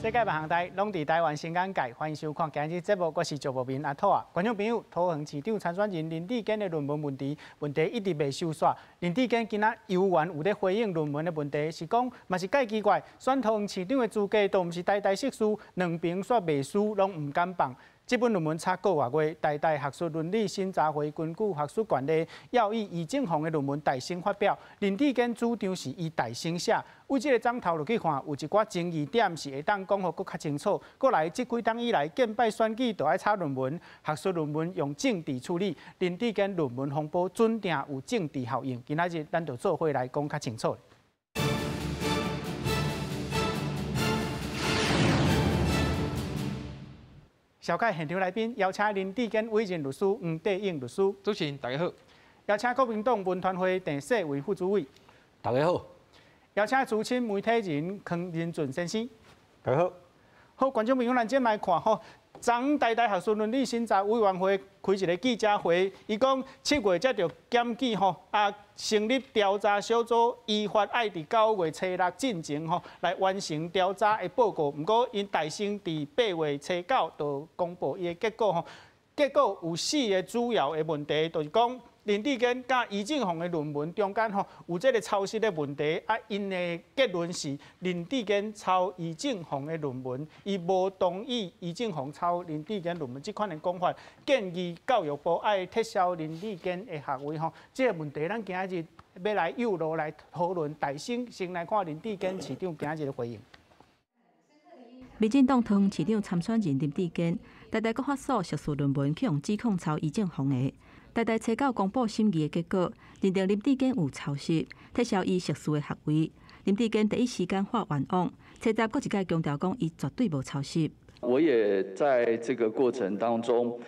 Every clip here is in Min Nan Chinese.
世界各行台攏佇台灣新眼界，歡迎收看今日節目，我是趙博民阿兔仔。觀眾朋友，桃園市長參選人林智堅的論文問題，問題一直袂收煞。林智堅今仔猶原有咧回應論文的問題，是講嘛是蓋奇怪，選桃園市長的資格都毋是台大碩士，兩爿煞袂輸，攏毋敢放。這本論文差個外月，台大學術倫理審查會根據學術慣例，要以余正鳳的論文代先發表。林智堅主張是伊代先寫，對這個章頭落去看，有一寡爭議點是會當講予閣較清楚。過來這幾冬以來，見擺選舉就愛抄論文，學術論文用政治處理，林智堅論文風波準定有政治效應。今仔日咱就做伙來講較清楚。紹介現場來賓，邀請林智堅委任律師黃帝勇律師。主持人大家好。邀請國民黨文傳會鄭世維副主委。大家好。邀請資深媒體人康仁俊先生。大家好。好，觀眾朋友，咱這來看吼，昨台大學術倫理審查委員會開一個記者會，伊講7月才著檢舉吼，啊，成立調查小組，依法愛佇9月初6進前吼來完成調查的報告。毋過𪜶代先佇8月初9就公布伊的結果吼，結果有四個主要的問題，就是講林智堅佮余正鳳的論文中間吼有這個抄襲的問題，啊，𪜶的結論是林智堅抄余正鳳的論文，伊無同意余正鳳抄林智堅論文這款的講法，建議教育部愛撤銷林智堅的學位吼。這個問題咱今仔日欲來誘路來討論，代先先來看林智堅市長今仔日的回應。民進黨桃園市長參選人林智堅，台大國發所碩士論文去予指控抄余正鳳的。台大初九公布審議的結果，認定林智堅有抄襲，撤銷伊碩士的學位。林智堅第一時間發冤枉，初十閣一擺強調講，伊絕對無抄襲。我也在這個過程當中，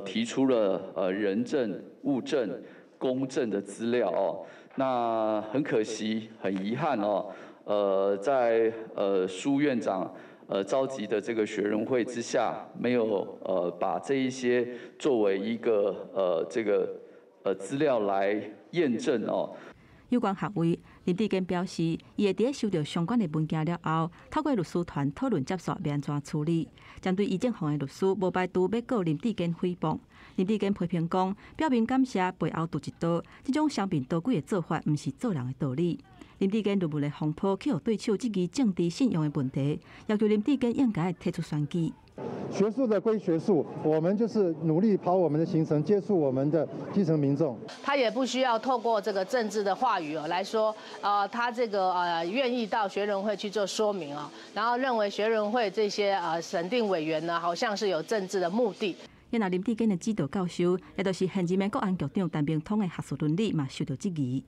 提出了人證、物證、公證的資料哦。那很可惜，很遺憾哦，在蘇院長召集的這個學倫會之下，沒有把這一些作為一個這個資料來驗證哦。有關學位，林智堅表示，伊會佇咧收到相關的文件了後，透過律師團討論接續欲按怎處理。針對余正鳳的律師，無排除欲告林智堅誹謗。林智堅批評講，表面感謝，背後揬一刀，這種雙面刀鬼的做法，毋是做人的道理。林智堅論文的風波，去予對手質疑政治信用的問題，要求林智堅應該退出選舉。學術的歸學術，我們就是努力跑我們的行程，接觸我們的基層民眾。他也不需要透過這個政治的話語哦來說，他這個願意到學倫會去做說明啊，然後認為學倫會這些審定委員呢，好像是有政治的目的。若林智堅的指導教授，也就是現任的國安局長陳明通的學術倫理嘛，受到質疑。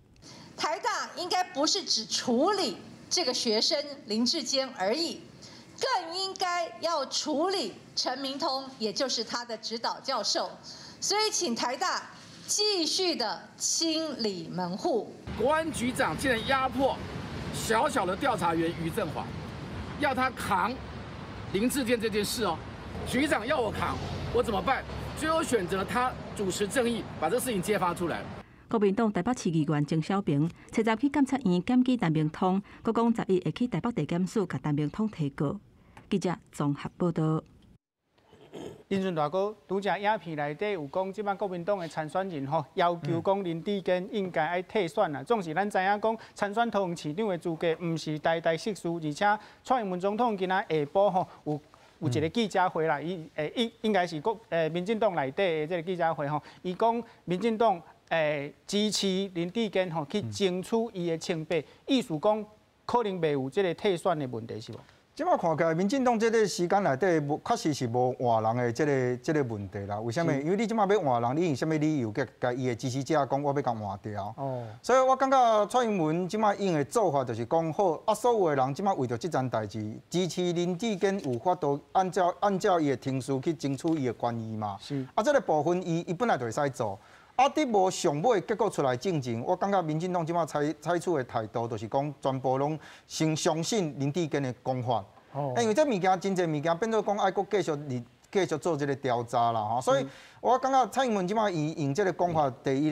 台大應該不是只處理這個學生林智堅而已，更應該要處理陳明通，也就是他的指導教授。所以，請台大繼續的清理門戶。國安局長竟然壓迫小小的調查員余振華，要他扛林智堅這件事哦。局長要我扛，我怎麼辦？最後選擇他主持正義，把這事情揭發出來。國民黨台北市議員鍾小平，初十去監察院檢舉陳明通，閣講11會去台北地檢署共陳明通提告。記者綜合報道。林俊大哥，拄才影片內底有講，這擺國民黨的參選人吼，要求講林智堅應該愛退選啦。總是咱知影講，參選桃園市長的資格毋是台大碩士，而且蔡英文總統今仔下晡吼有一個記者會啦，伊應該是國民進黨內底的這個記者會吼，伊講民進黨支持林智堅吼去爭取伊的清白，意思講可能袂有這個退選的問題是無？這擺看起來，民進黨這個時間內底無，確實是無換人的這個問題啦。為啥物？因為你這擺欲換人，你用啥物理由共伊的支持者講我欲共換掉？哦。所以我感覺蔡英文這擺用的做法就是講好，啊，所有的人這擺為著這件代誌支持林智堅有法度按照伊的程序去爭取伊的權益嘛。是。啊，這個部分伊本來就會使做。啊！佇無上尾結果出來進前，我感覺民進黨這擺採取的態度，就是講全部攏先相信林智堅的講法。哦。因為這物件真濟物件變做講愛閣繼續佇继续做這个调查啦吼。所以我感觉蔡英文这摆伊用这个讲法，第一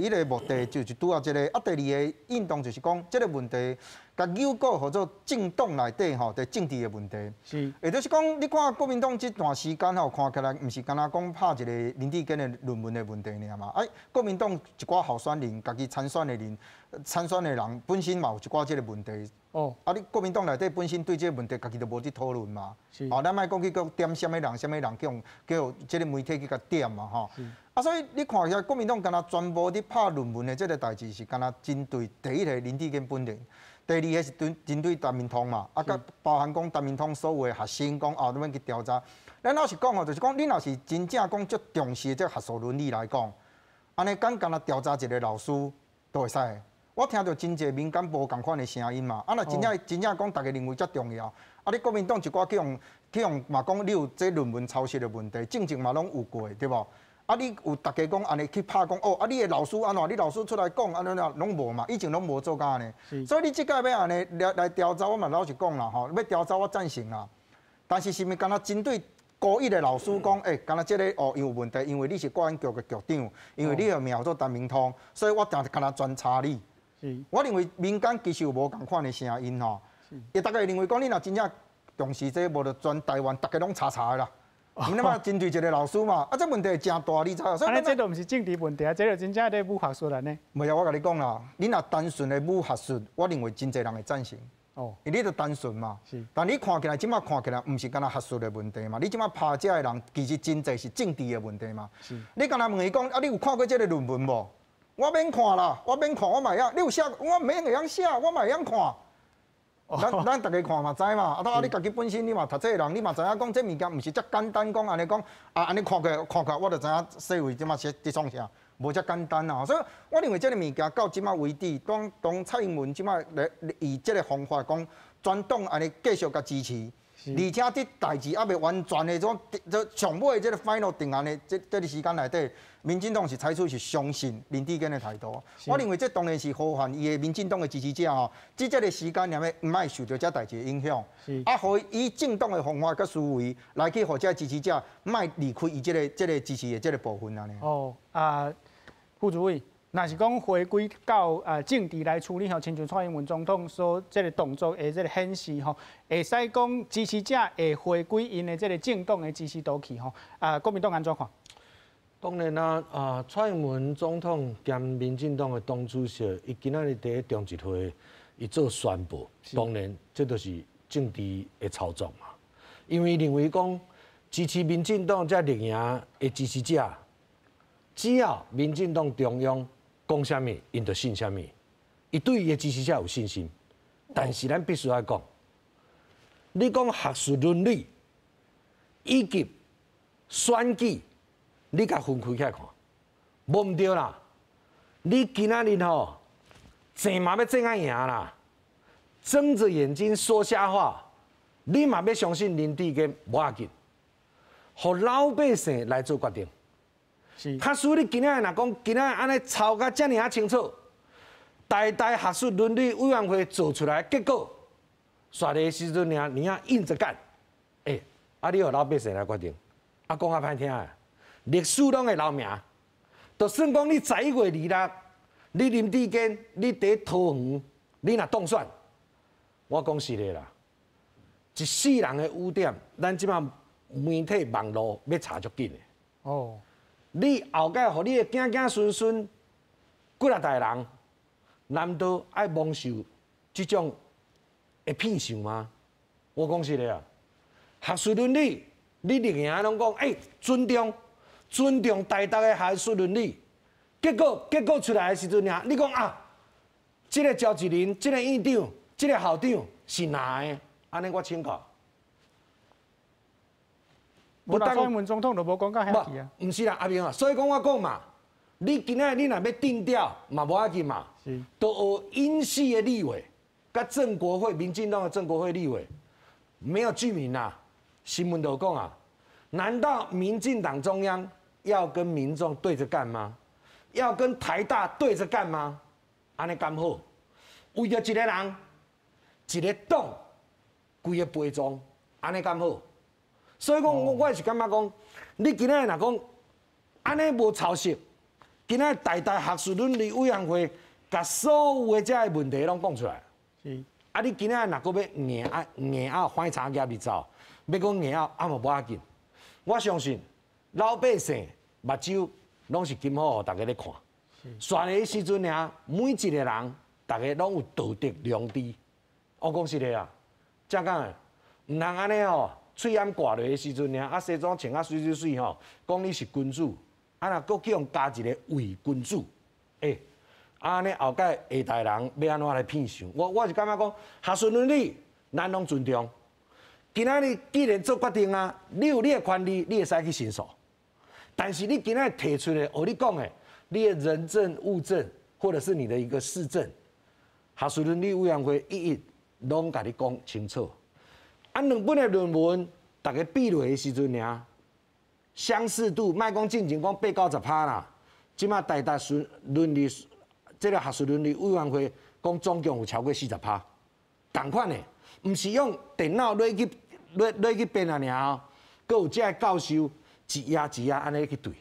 个目的就是拄仔这个，啊，第二个运动就是讲这个问题，共扭过予做政党内底吼，伫政治的问题。也就是讲，你看国民党这段时间吼，看起来毋是干焦讲拍一个林智坚的论文的问题尔嘛。哎，国民党一寡候选人，家己参选的人，参选的人本身嘛有一寡这个问题。啊，你国民党内底本身对这个问题，家己就无伫讨论嘛。哦，咱莫讲去阁点啥物人，啥物人去予叫这个媒体去共点嘛，吼。啊，所以你看起来国民党敢若全部伫拍论文的这个代志，是敢若针对第一个林智坚本人，第二个是针对陈明通嘛，啊，佮包含讲陈明通所有的学生讲啊，欲去调查。咱老实讲吼，就是讲你若是真正讲足重视这个学术伦理来讲，按呢敢干焦调查一个老师都会使。我听著真济民间无仝款的声音嘛，啊，若真正真正讲，逐家认为遮重要，啊，你国民党一寡去予嘛讲你有这论文抄袭的问题，进前嘛拢有过，对无？啊，你有逐家讲按呢去拍讲哦，啊，你的老师按怎？你老师出来讲按怎怎拢无嘛，以前拢无做到按呢。所以你这届欲按呢来调查，我嘛老实讲啦吼，欲调查我赞成啦。但是是毋是干焦针对孤一个老师讲，欸，干焦这个哦，有问题，因为你是国安局的局长，因为你的名做陈明通，所以我定干焦专查你。我认为民间其实有无仝款的声音吼，伊逐家认为讲你若真正重视这个，无就全台湾逐家拢查查的啦。你嘛针对一个老师嘛，啊，这问题诚大，你知影？所以这都毋是政治问题啊，这就真正咧侮学术了呢。无啊，我共你讲啦，你若单纯的侮学术，我认为真济人会赞成。因为你就单纯嘛。但你看起来，这摆看起来，毋是干焦学术的问题嘛？你这摆拍这的人，其实真济是政治的问题嘛。你干焦问伊讲，啊，你有看过这个论文无？我免看啦，我免看，我嘛会晓。你有写，我免会晓写，我嘛会晓看。咱逐家看嘛知嘛。啊，啊，你家己本身你嘛读册的人，你嘛知影讲这物件毋是遮简单，讲按呢讲啊，按呢看过看过，我就知影社会这摆是伫创啥，无遮简单啊。所以我认为这个物件到这摆为止，当蔡英文这摆来以这个方法讲，全党按呢继续共支持。而且伫代志犹未完全的种，这上尾这个 final 定案的这个时间内底，民进党是采取是相信林智坚的态度。我认为这当然是呼唤伊的民进党的支持者吼，伫这个时间内面毋爱受著这代志的影响，啊，予以政党的方法佮思维来去予这支持者莫离开伊这个支持的这个部分按呢。哦啊，副主委。若是讲回归到政治来处理吼，亲像蔡英文总统所这个动作的这个显示吼，会使讲支持者会回归𪜶的这个政党的支持度去吼。啊，国民党按怎看？当然啦，啊，蔡英文总统兼民进党的党主席，伊今仔日伫咧中执会，伊做宣布，当然这就是政治的操作嘛。因为认为讲支持民进党这绿营的支持者，只要民进党中央讲啥物，𪜶就信啥物。伊对伊的支持者有信心，但是咱必须爱讲，你讲学术伦理以及选举，你共分开起来看，无毋对啦。你今仔日吼，争嘛欲争啊赢啦，睁着眼睛说瞎话，你嘛欲相信林智坚无要紧，予老百姓来做决定。假使你今仔日若讲今仔日按呢抄甲遮尔仔清楚，台大学术伦理委员会做出来结果，煞的时阵尔，你要硬着干，欸，啊你予老百姓来决定，啊讲较歹听的，历史拢会留名，就算讲你11月26，你林智坚，你伫桃园，你若当选，我讲实的啦，一世人的污点，咱这摆媒体网路欲查足紧的。你后盖予你的囝囝孙孙几若代人，难道爱蒙受这种的骗相吗？我讲实的啊，学术伦理，你绿营拢讲，欸，尊重尊重台大的学术伦理，结果出来的时阵尔，你讲啊，这个召集人、这个院长、这个校长是哪的？按呢我请教。不当蔡英文总统都无讲到遐去啊。毋是啦，阿明啊，所以讲我讲嘛，你今仔你若欲定调嘛无要紧嘛，都学英系的立委，佮郑国辉，民进党的郑国辉立委，没有具名啦，新闻都讲啊，难道民进党中央要跟民众对着干吗？要跟台大对着干吗？按呢敢好？为著一个人，一个党，规个陪葬，按呢敢好？所以讲，我是感觉讲，你今仔日若讲按呢无抄袭，今仔日台大学术伦理委员会共所有的这个问题拢讲出来。是。啊，你今仔日若阁欲硬啊硬拗反差夹入走，欲讲硬拗啊嘛无要紧。我相信老百姓目睭拢是金好，予大家咧看。选的时阵尔，每一个人，大家拢有道德良知。我讲实的啦，正讲的，毋通按呢吼，喙罨挂落的时阵尔，啊西装穿啊媠媠媠吼，讲你是君子，啊若阁去予加一个伪君子，欸，按呢后盖下代人欲按怎来品尝？我是感觉讲，学术伦理咱拢尊重。今仔日既然做决定啊，你有你的权利，你会使去申诉。但是你今仔日提出的，学你讲的，你的人证物证，或者是你的一个事证，学术伦理委员会一一拢共你讲清楚。啊，两本的论文，大家比落的时阵尔，相似度，莫讲进前讲80-90%啦，这马台大学伦理这个学术伦理委员会讲总共有超过40%，仝款的，毋是用电脑落去落落去编啊尔哦，阁有这个教授一页一页按呢去对，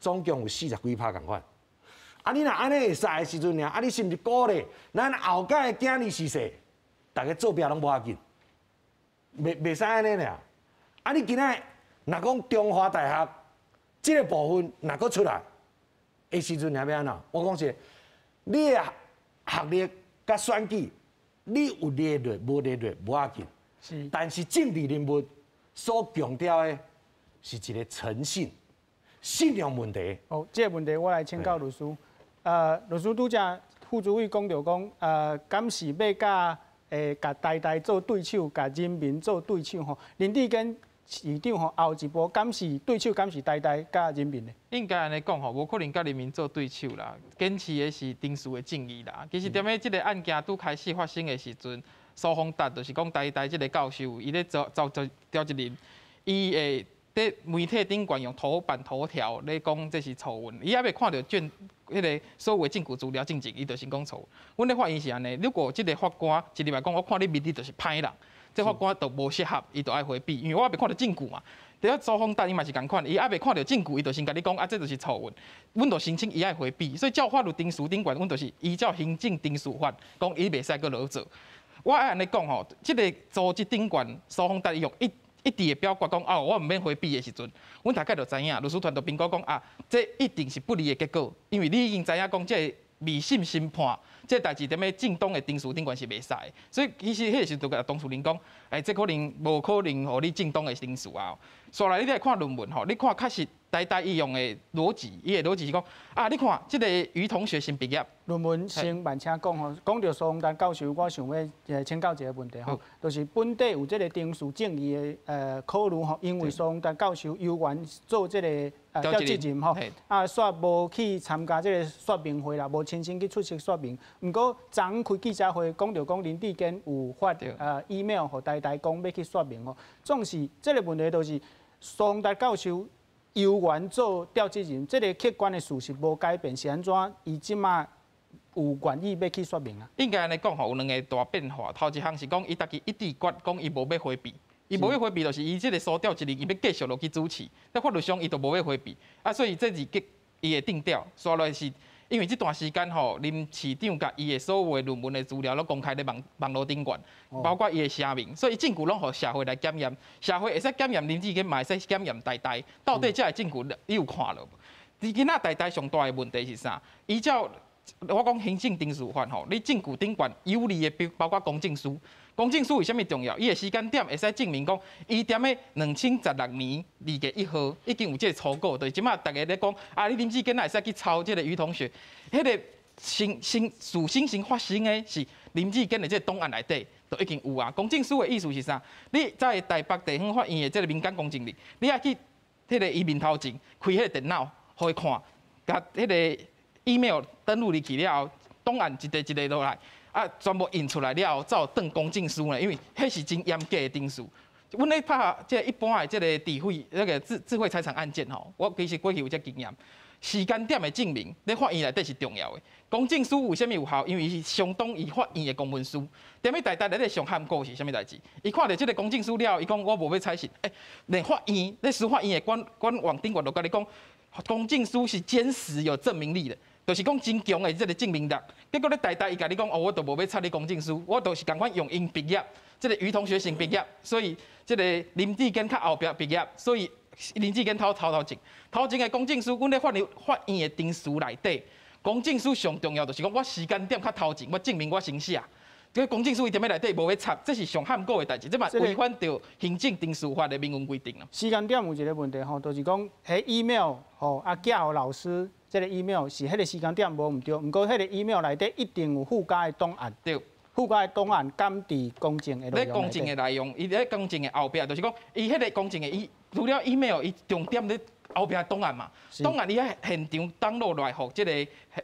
总共有40几趴仝款。啊，你若按呢会使的时阵尔，啊，你是毋是鼓励咱后盖的囝儿是说，大家做壁拢无要紧，袂使按呢尔。啊，你今仔若讲中华大学这个部分若阁出来，的时阵尔欲按怎？我讲是，你的学历佮选举，你有列入无列入无要紧，是。但是政治人物所强调的是一个诚信、信用问题。哦，这个问题我来请教律师。律师拄才副主委讲著讲，敢是欲佮共台大做对手，共人民做对手吼？林智坚市长吼后一步敢是对手，敢是台大佮人民的？应该按呢讲吼，无可能佮人民做对手啦。坚持的是程序的正义啦。其实踮咧这个案件拄开始发生的时阵，苏宏达就是讲台大这个教授，伊咧做做做调职人，伊会伫媒体顶悬用头版头条咧讲这是错误，伊犹未看著卷彼个所有的证据资料进前，伊就先讲错误。阮咧法院是按呢，如果这个法官一入来讲，我看你面你就是歹人，这法官就无适合，伊就爱回避，因为我犹未看著证据嘛。伫遐苏宏达伊嘛是仝款，伊犹未看著证据，伊就先共你讲啊，这就是错误。阮就申请伊爱回避，所以照法律程序顶悬，阮就是依照行政程序法，讲伊袂使阁落做。我爱按呢讲吼，这个组织顶悬苏宏达伊用一致的表决讲哦，我毋免回避的时阵，阮大概就知影，律师团就评估讲啊，这一定是不利的结果，因为你已经知影讲这个未审先判，这代志踮咧正当的程序顶悬是袂使的，所以其实彼个时阵就共当事人讲，欸，这可能无可能予你正当的程序啊。煞来你来看论文吼，你看确实台大伊用的逻辑，伊的逻辑是讲啊，你看这个余同学先毕业。论文先慢请讲吼，讲著苏宏达教授，我想欲请教一个问题吼，就是本底有这个程序正义的考虑吼，因为苏宏达教授犹原做这个调职任吼，啊，煞无去参加这个说明会啦，无亲身去出席说明。毋过昨昏开记者会讲著讲林智坚有发email 予台大讲欲去说明吼，总是这个问题就是苏宏达教授犹原做调职任，这个客观的事实无改变，是按怎？伊这马有愿意欲去说明啊？应该按呢讲吼，有两个大变化。头一项是讲，伊家己一致决讲，伊无欲回避，伊无欲回避，就是伊这个苏调职任，伊欲继续落去主持。在法律上，伊就无欲回避。啊，所以这是结伊会定调。煞落来是因为这段时间吼，林市长共伊的所有的论文的资料拢公开咧网网路顶悬，包括伊的姓名，所以证据拢予社会来检验。社会会使检验林智坚，嘛会使检验台大，到底这个证据你有看著无？伫今仔台大上大的问题是啥？依照我讲行政程序法吼，你证据顶悬有利的，包括公证书。公证书为啥物重要？伊的时间点会使证明讲，伊踮咧2016年2月1号已经有这个初稿，就是这马大家咧讲啊，你林智坚会使去抄这个余同学，彼个先先事先先发生的是林智坚的这个档案内底就已经有啊。公证书的意思是啥？你在台北地方法院的这个民间公证里，你爱去彼个伊面头前开彼个电脑，予伊看，共彼个 email 登录入去了后，档案一个一个落来，啊，全部印出来了后，才有当公证书呢。因为彼是真严格的程序。阮咧拍这一般的这个智慧那个智慧财产案件吼，我其实过去有这经验。時間點的證明，咧法院內底是重要的。公證書為啥物有效？因為伊是相當於法院的公文書。踮咧台大咧上罕見是啥物代誌？伊看著這个公證書了後，伊講我無欲採信。欸，連法院咧司法院的官官網頂懸就共你講，公證書是堅實有證明力的，就是講真強的這个證明力。結果咧台大伊共你講，哦，我都無欲採你公證書，我就是仝款用𪜶畢業，這个余同學先畢業，所以這个林智堅較後壁畢業，所以林智堅頭前，頭前的公證書，阮咧法院的程序內底，公證書上重要就是講我時間點較頭前，我證明我先寫。這个公證書伊踮咧內底無欲插，這是上罕見的代誌，這嘛違反著行政程序法的明文規定啦。時間點有一个問題吼，就是講彼 email 吼啊寄予老師，這个 email 是彼个時間點無毋對，毋過彼个 email 內底一定有附加的檔案。對。附加的檔案敢佇公證的內容。咧公證的內容，伊咧公證的後壁，就是講，伊彼个公證的伊除了 email，伊重點咧後壁檔案嘛，檔案伊愛現場 download 來予這个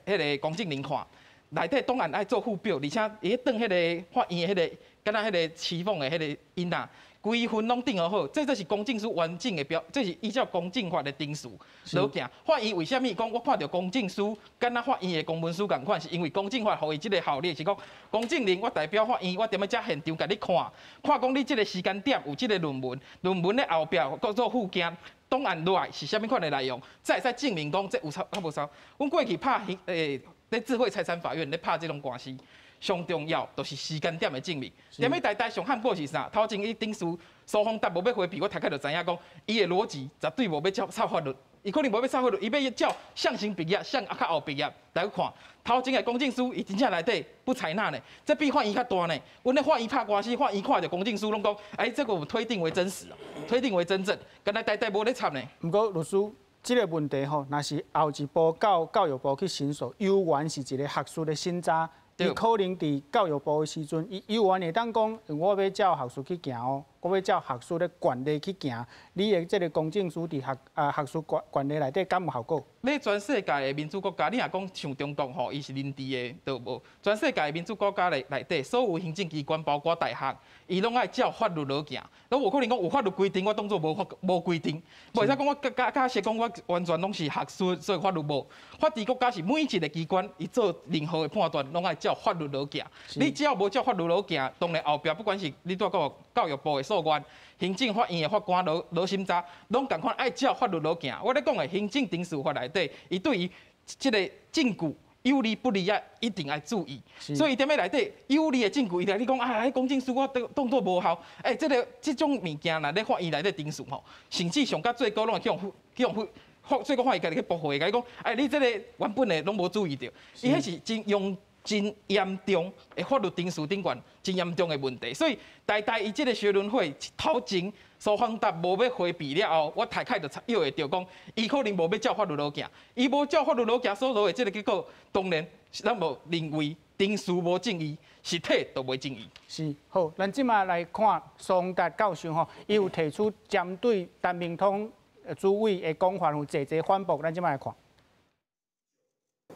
彼个公證人看，內底檔案愛做附表，而且伊咧轉彼个法院的彼个，敢若彼个騎縫的彼个印仔，規份攏訂好，這是公證書完整的表，這是依照公證法的程序落行。法院為啥物講我看著公證書，敢若法院的公文書仝款？是因為公證法予伊這个效力，是講公證人我代表法院，我踮咧遮現場共你看，看講你這个時間點有這个論文，論文的後壁閣做附件，檔案落來是啥物款的內容，才會使證明講這有抄抑無抄。阮過去拍咧智慧財產法院咧拍這種官司。上重要就是時間點的證明。踮咧台大上罕見是啥？頭前伊頂書蘇宏達無欲迴避，我大概就知影講，伊的邏輯絕對無欲照插法律，伊可能無欲插法律，伊欲照誰先畢業，誰較後畢業來去看。頭前的公證書，伊真正內底不採納呢，這比法院較大呢。阮咧法院拍官司，法院看著公證書攏講，哎，這個我們推定為真實，推定為真正，敢若台大無咧插呢。毋過律師，這个問題吼，若是後一步到教育部去申訴，猶原是一个學術的審查。伊可能佇教育部的時陣，伊猶原會當講，我欲照學術去行哦，我欲照學術的慣例去行。你的這个公證書佇學術慣例內底敢有效果？你全世界的民主國家，你若講像中國吼，伊是人治的，都無。全世界的民主國家內底，所有行政機關，包括大學，伊攏愛照法律落行。都無可能講有法律規定，我當做無法無規定。無會使講我假設講我完全攏是學術，所以法律無。法治國家是每一个機關，伊做任何的判斷，攏愛照法律落行。你只要無照法律落行，當然後壁不管是你拄講教育部的訴願、行政法院的法官落審查，攏仝款愛照法律落行。我咧講的行政程序法內底，伊對於這个證據有利不利啊，一定愛注意。所以踮咧內底有利的證據，伊來你講啊，彼公證書我當做無效。欸，這个這種物件，若咧法院內底程序吼，甚至上到最高攏會去予最高法院家己去駁回，共伊講，哎，你這个原本的攏無注意著，伊彼是真用真嚴重的法律程序頂懸真嚴重的問題。所以台大伊這个學倫會頭前蘇宏達無欲迴避了後，我大概就臆會著講，伊可能無欲照法律路行，伊無照法律路行所落的這个結果，當然咱無認為程序無正義，實體都袂正義。是好，咱這馬來看蘇宏達教授吼，伊有提出針對陳明通主委的講法有濟濟反駁，咱這馬來看。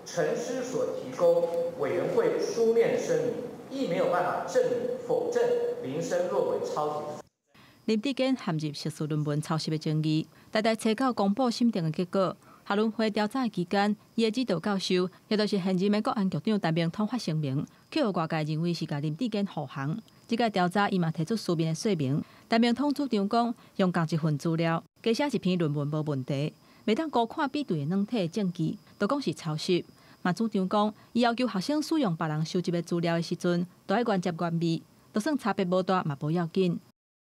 陳師所提供委員會書面聲明，亦沒有辦法證明否證林生論文抄襲。林智堅陷入碩士論文抄襲的爭議，台大初九公布審定的結果。學倫會調查的期間，伊的指導教授，也就是現任的國安局長陳明通發聲明，予外界認為是共林智堅護航。這個調查，伊嘛提出書面的說明。陳明通主張講，用仝一份資料，加寫一篇論文無問題，袂當高看比對的軟體的證據，就講是抄襲。嘛主張講，伊要求學生使用別人收集的資料的時陣，都愛原汁原味，就算差別無大嘛無要緊。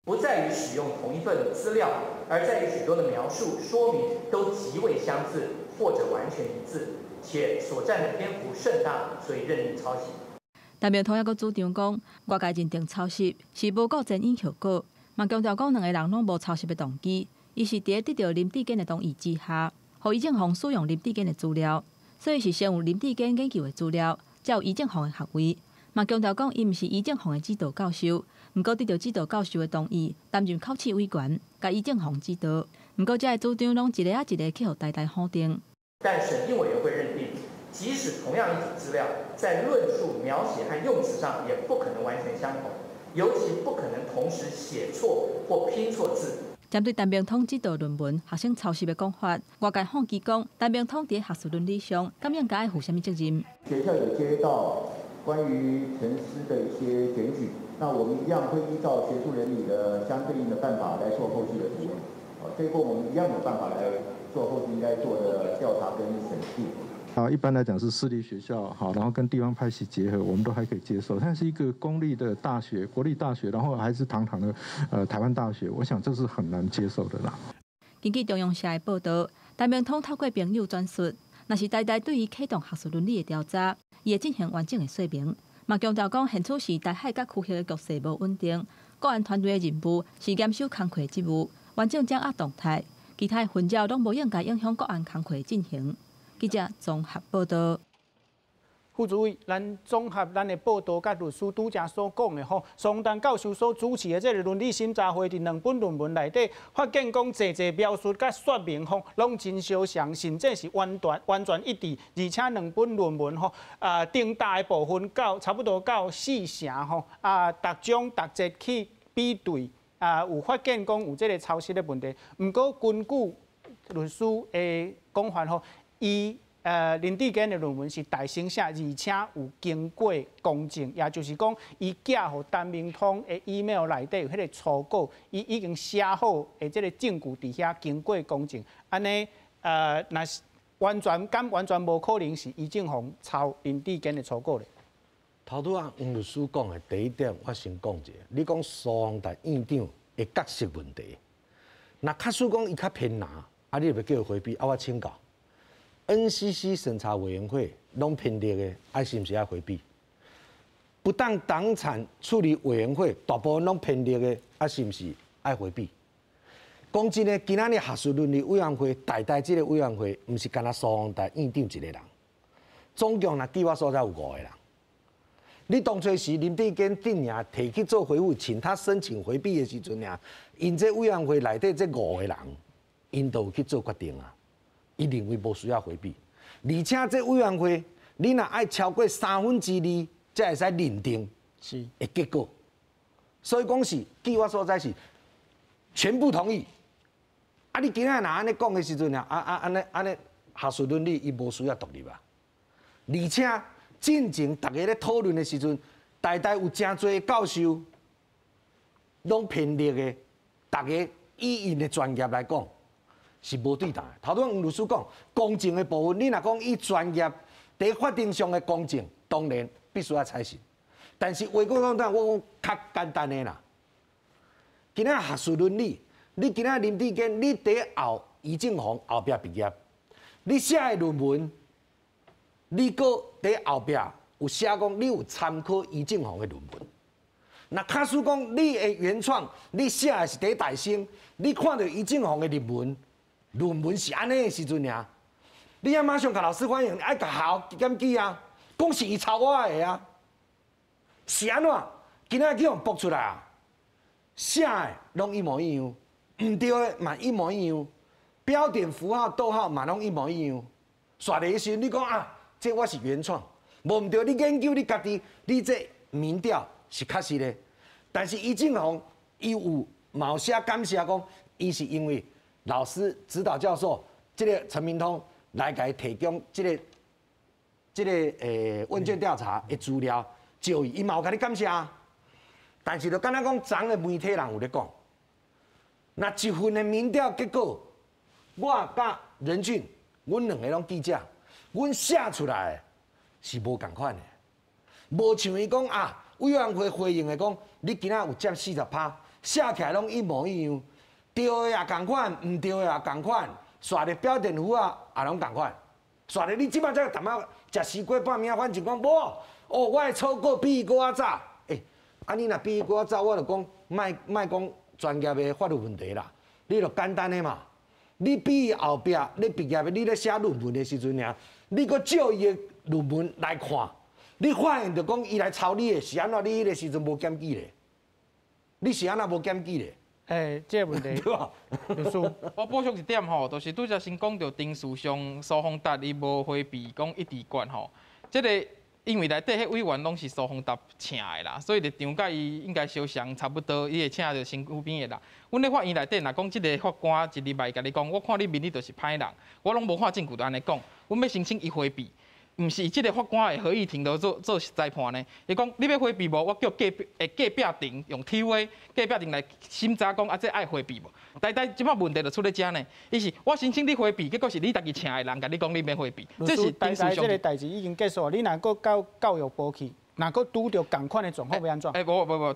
不在於使用同一份資料，而在於許多的描述說明都極為相似或者完全一致，且所佔的篇幅甚大，所以認定抄襲。陳明通猶閣主張講，外界認定抄襲是無顧前因後果，嘛強調講兩个人攏無抄襲的動機，伊是佇咧得著林智堅的同意之下，予余正鳳使用林智堅的資料，所以是先有林智堅研究的資料，才有余正鳳的學位。嘛強調講，伊毋是余正鳳的指導教授，毋過得著指導教授的同意，擔任考試委員，共余正鳳指導。毋過這个主張攏一个仔一个去予台大否定。但審定委員會認定，即使同樣一組資料，在論述、描寫和用詞上也不可能完全相同，尤其不可能同時寫錯或拼錯字。針對陳明通這道論文學生抄襲的講法，外界好奇講，陳明通佇學術倫理上，敢應該愛負啥物責任？學校有接到關於陳師的一些檢舉，那我們一樣會依照學術倫理的相對應的辦法來做後續的處理。哦，這個我們一樣有辦法來做後續應該做的調查跟審計。啊，一般來講是私立學校，好，然後跟地方派系結合，我們都還可以接受。但是一個公立的大學，國立大學，然後還是堂堂的台灣大學，我想這是很難接受的啦。根據中央社的報道，陳明通透過朋友轉述，若是台大對伊啟動學術倫理的調查，伊會進行完整的說明。嘛強調講，現此時台海佮區域的局勢無穩定，國安團隊的任務是嚴守工課職務，完整掌握動態，其他的紛擾攏無應該影響國安工課進行。記者綜合報道。副主委，咱綜合咱的報道佮律師拄才所講的吼，蘇宏達教授所主持的這个倫理審查會，佇兩本論文內底，發現講濟濟描述佮說明吼，攏真相像，甚至是完全完全一致，而且兩本論文吼，頂大的部分到差不多到四成吼，逐章逐節去比對，有發現講有這个抄襲的問題。毋過根據律師的講法吼，伊林智堅的論文是大聲寫，而且有經過公證，也就是講，伊寄予陳明通的 email 內底有彼個初稿，伊已經寫好的這个證據佇遐經過公證，按呢若是完全敢完全無可能是余正煌抄林智堅的初稿咧。頭拄仔黃律師講的第一點，我先講一下。你講蘇宏達院長的角色問題，若假使講伊較偏藍，啊，你欲叫伊迴避，啊，我請教。NCC 審查委員會攏偏綠的，啊，是毋是愛迴避？不當黨產處理委員會大部分攏偏綠的，啊，是毋是愛迴避？講真的，今仔日學術倫理委員會台大這个委員會，毋是干焦蘇宏達院長一個人，總共若據我所知有五個人。你當初時林智堅陣營提去做回覆，請他申請迴避的時陣爾，𪜶這委員會內底這五個人，𪜶都有去做決定啊。伊認為無需要迴避，而且這委員會，你若愛超過2/3，才會使認定是的結果。所以講是，據我所知是全部同意。啊，你今仔若按呢講的時陣啊，按呢按呢學術倫理伊無需要獨立啊。而且進前大家咧討論的時陣，台大有誠濟教授攏偏綠的，大家以𪜶的專業來講。是無對答的。頭拄黃律師講公正的部分，你若講以專業佇法庭上的公正，當然必須愛採信。但是話講講，我講較簡單的啦。今仔學術倫理，你今仔林智堅，你佇後余正煌後壁畢業，你寫的論文，你閣佇後壁有寫講你有參考余正煌的論文。若假使講你的原創，你寫的是佇大聲，你看著余正煌的論文。論文是按呢的時陣爾，你愛馬上共老師反映，愛共學校檢舉啊，講是伊抄我的啊，是按怎？今仔去予爆出來啊，寫的攏一模一樣，毋對的嘛一模一樣，標點符號、逗號嘛攏一模一樣。煞來時，你講啊，這我是原創，無毋對，你研究你家己，你這民調是確實的，但是余正煌伊有嘛有寫感謝講，伊是因為。老師指導教授，這个陳明通來共伊提供這个這个問卷調查的資料，就伊嘛有共你感謝。但是就敢若講，昨的媒體人有咧講，若一份的民調結果，我佮任俊，阮兩個攏記者，阮寫出來是無仝款的，無像伊講啊，委員會回應的講，你今仔有佔40%，寫起來攏一模一樣。對的也仝款，毋對的也仝款，煞咧標點符號也攏仝款，煞咧你這擺才淡仔食西瓜半暝，反正講無，哦，我的草稿比伊閣較早，欸，啊你若比伊閣較早，我就講莫莫講專業的法律問題啦，你就簡單的嘛，你比伊後壁你畢業的，你咧寫論文的時陣爾，你閣照伊的論文來看，你發現著講伊來抄你的是按怎？你彼个時陣無檢舉咧，你是按怎無檢舉咧？欸，這个問題，律師，我補充一點吼，就是拄才先講著丁樹上蘇宏達伊無迴避講一致決吼，這个因為內底彼委員攏是蘇宏達請的啦，所以立場佮伊應該相像差不多，伊會請著身軀邊的人。阮咧法院內底，若講這个法官一入來共你講，我看你面你就是歹人，我攏無看證據就按呢講，阮欲申請伊迴避。毋是這个法官的合議庭都做做裁判呢？伊講你欲迴避無？我叫隔壁會隔壁庭用 T.V 隔壁庭來審查講啊，這愛迴避無？但但這擺問題就出咧遮呢。伊是我申請你迴避，結果是你家己請的人共你講你免迴避。這是台台這个代誌已經結束，你若閣到教育部去，若閣拄著仝款的狀況欲按怎？欸，無無無，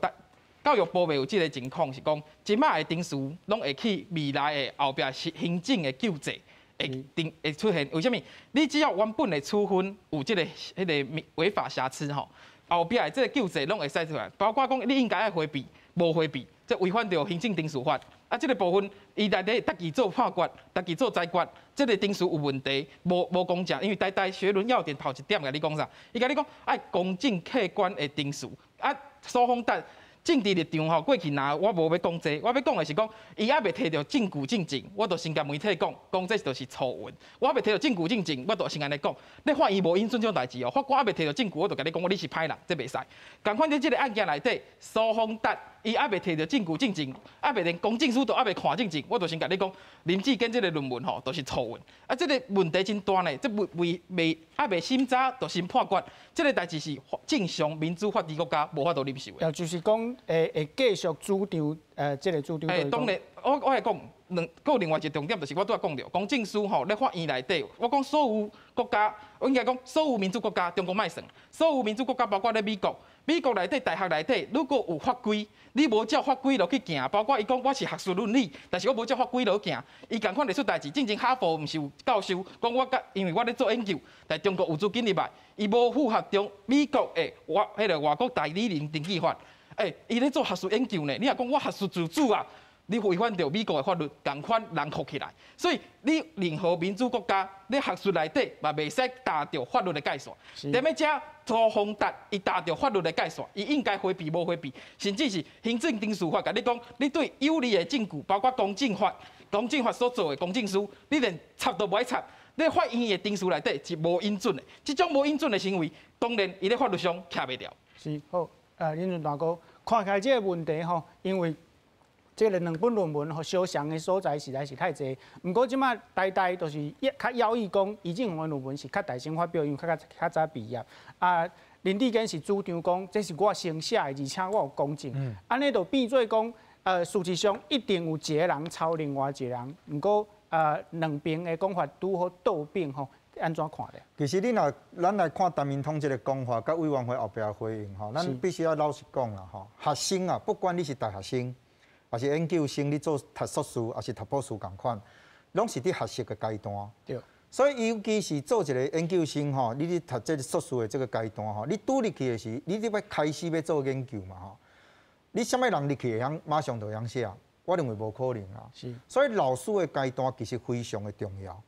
教育部袂有這个情況，是講這擺的程序攏會去未來的後壁行政的救濟。會定會出現，為啥物？你只要原本的處分有這个彼个違法瑕疵吼，後壁的這个救濟攏會使出來，包括講你應該愛迴避，無迴避，這違反著行政程序法。啊，這个部分伊內底家己做判決，家己做裁決，這个程序有問題，無無公正，因為台大學倫要點頭一點共你講啥？伊共你講愛公正客觀的程序，啊，蘇宏達。政治立場吼，過去若我無欲講這個，我欲講的是講，伊猶未提著證據證證，我就先共媒體講，講這就是錯誤。我猶未提著證據證證，我就先按呢講。你法院無允准這種代誌哦，法官猶未提著證據，我就共你講，你是歹人，這袂使。仝款佇這个案件內底，蘇宏達伊猶未提著證據證證，猶未連公證書都猶未看證證，我就先共你講，林志堅這个論文吼，就是錯誤。啊，這个問題真大呢，這未未未猶未審查就先判決，這个代誌是正常民主法治國家無法度忍受的。也就是講，會會繼續主張，這个主張。欸，當然，我我會講，兩，閣有另外一个重點，就是我拄仔講著，公證書吼，咧法院內底，我講所有國家，我應該講所有民主國家，中國莫算，所有民主國家包括咧美國，美國內底大學內底，如果有法規，你無照法規落去行，包括伊講我是學術倫理，但是我無照法規落去行，伊仝款會出代誌。進前哈佛毋是有教授講我佮，因為我咧做研究，但中國有資金入來，伊無符合中美國的外彼个外國代理人登記法。欸，伊咧做學術研究呢，你若講我學術自主啊，你違反著美國的法律，仝款人銬起來。所以你任何民主國家，你學術內底嘛袂使踏著法律的界線。踮咧遮蘇宏達伊踏著法律的界線，伊應該迴避無迴避，甚至是行政程序法共你講，你對有利的證據，包括公證法、公證法所做的公證書，你連插都無愛插。你法院的程序內底是無允准的，這種無允准的行為，當然伊咧法律上徛袂牢。是好。林俊大哥，看起來這个問題吼，因為這个兩本論文吼相像的所在實在是太濟。毋過這擺台大就是較猶豫講，余正宏的論文是較大先發表，因為較較較早畢業。啊，林智堅是主張講，這是我先寫的，而且我有公證。按呢就變做講，事實上一定有一个人抄另外一个人。毋過，兩邊的講法拄好倒反吼。按怎看咧？其實你若咱來看陳明通這个講法，佮委員會後壁回應吼，咱必須要老實講啦吼。學生啊，不管你是大學生，抑是研究生，你做讀碩士，抑是讀博士仝款，攏是佇學習的階段。對。所以尤其是做一个研究生吼，你佇讀這个碩士的這个階段吼，你拄入去的時，你佇欲開始欲做研究嘛吼，你啥物人入去會曉馬上就會曉寫？我認為無可能啦。是。所以老師的階段其實非常的重要。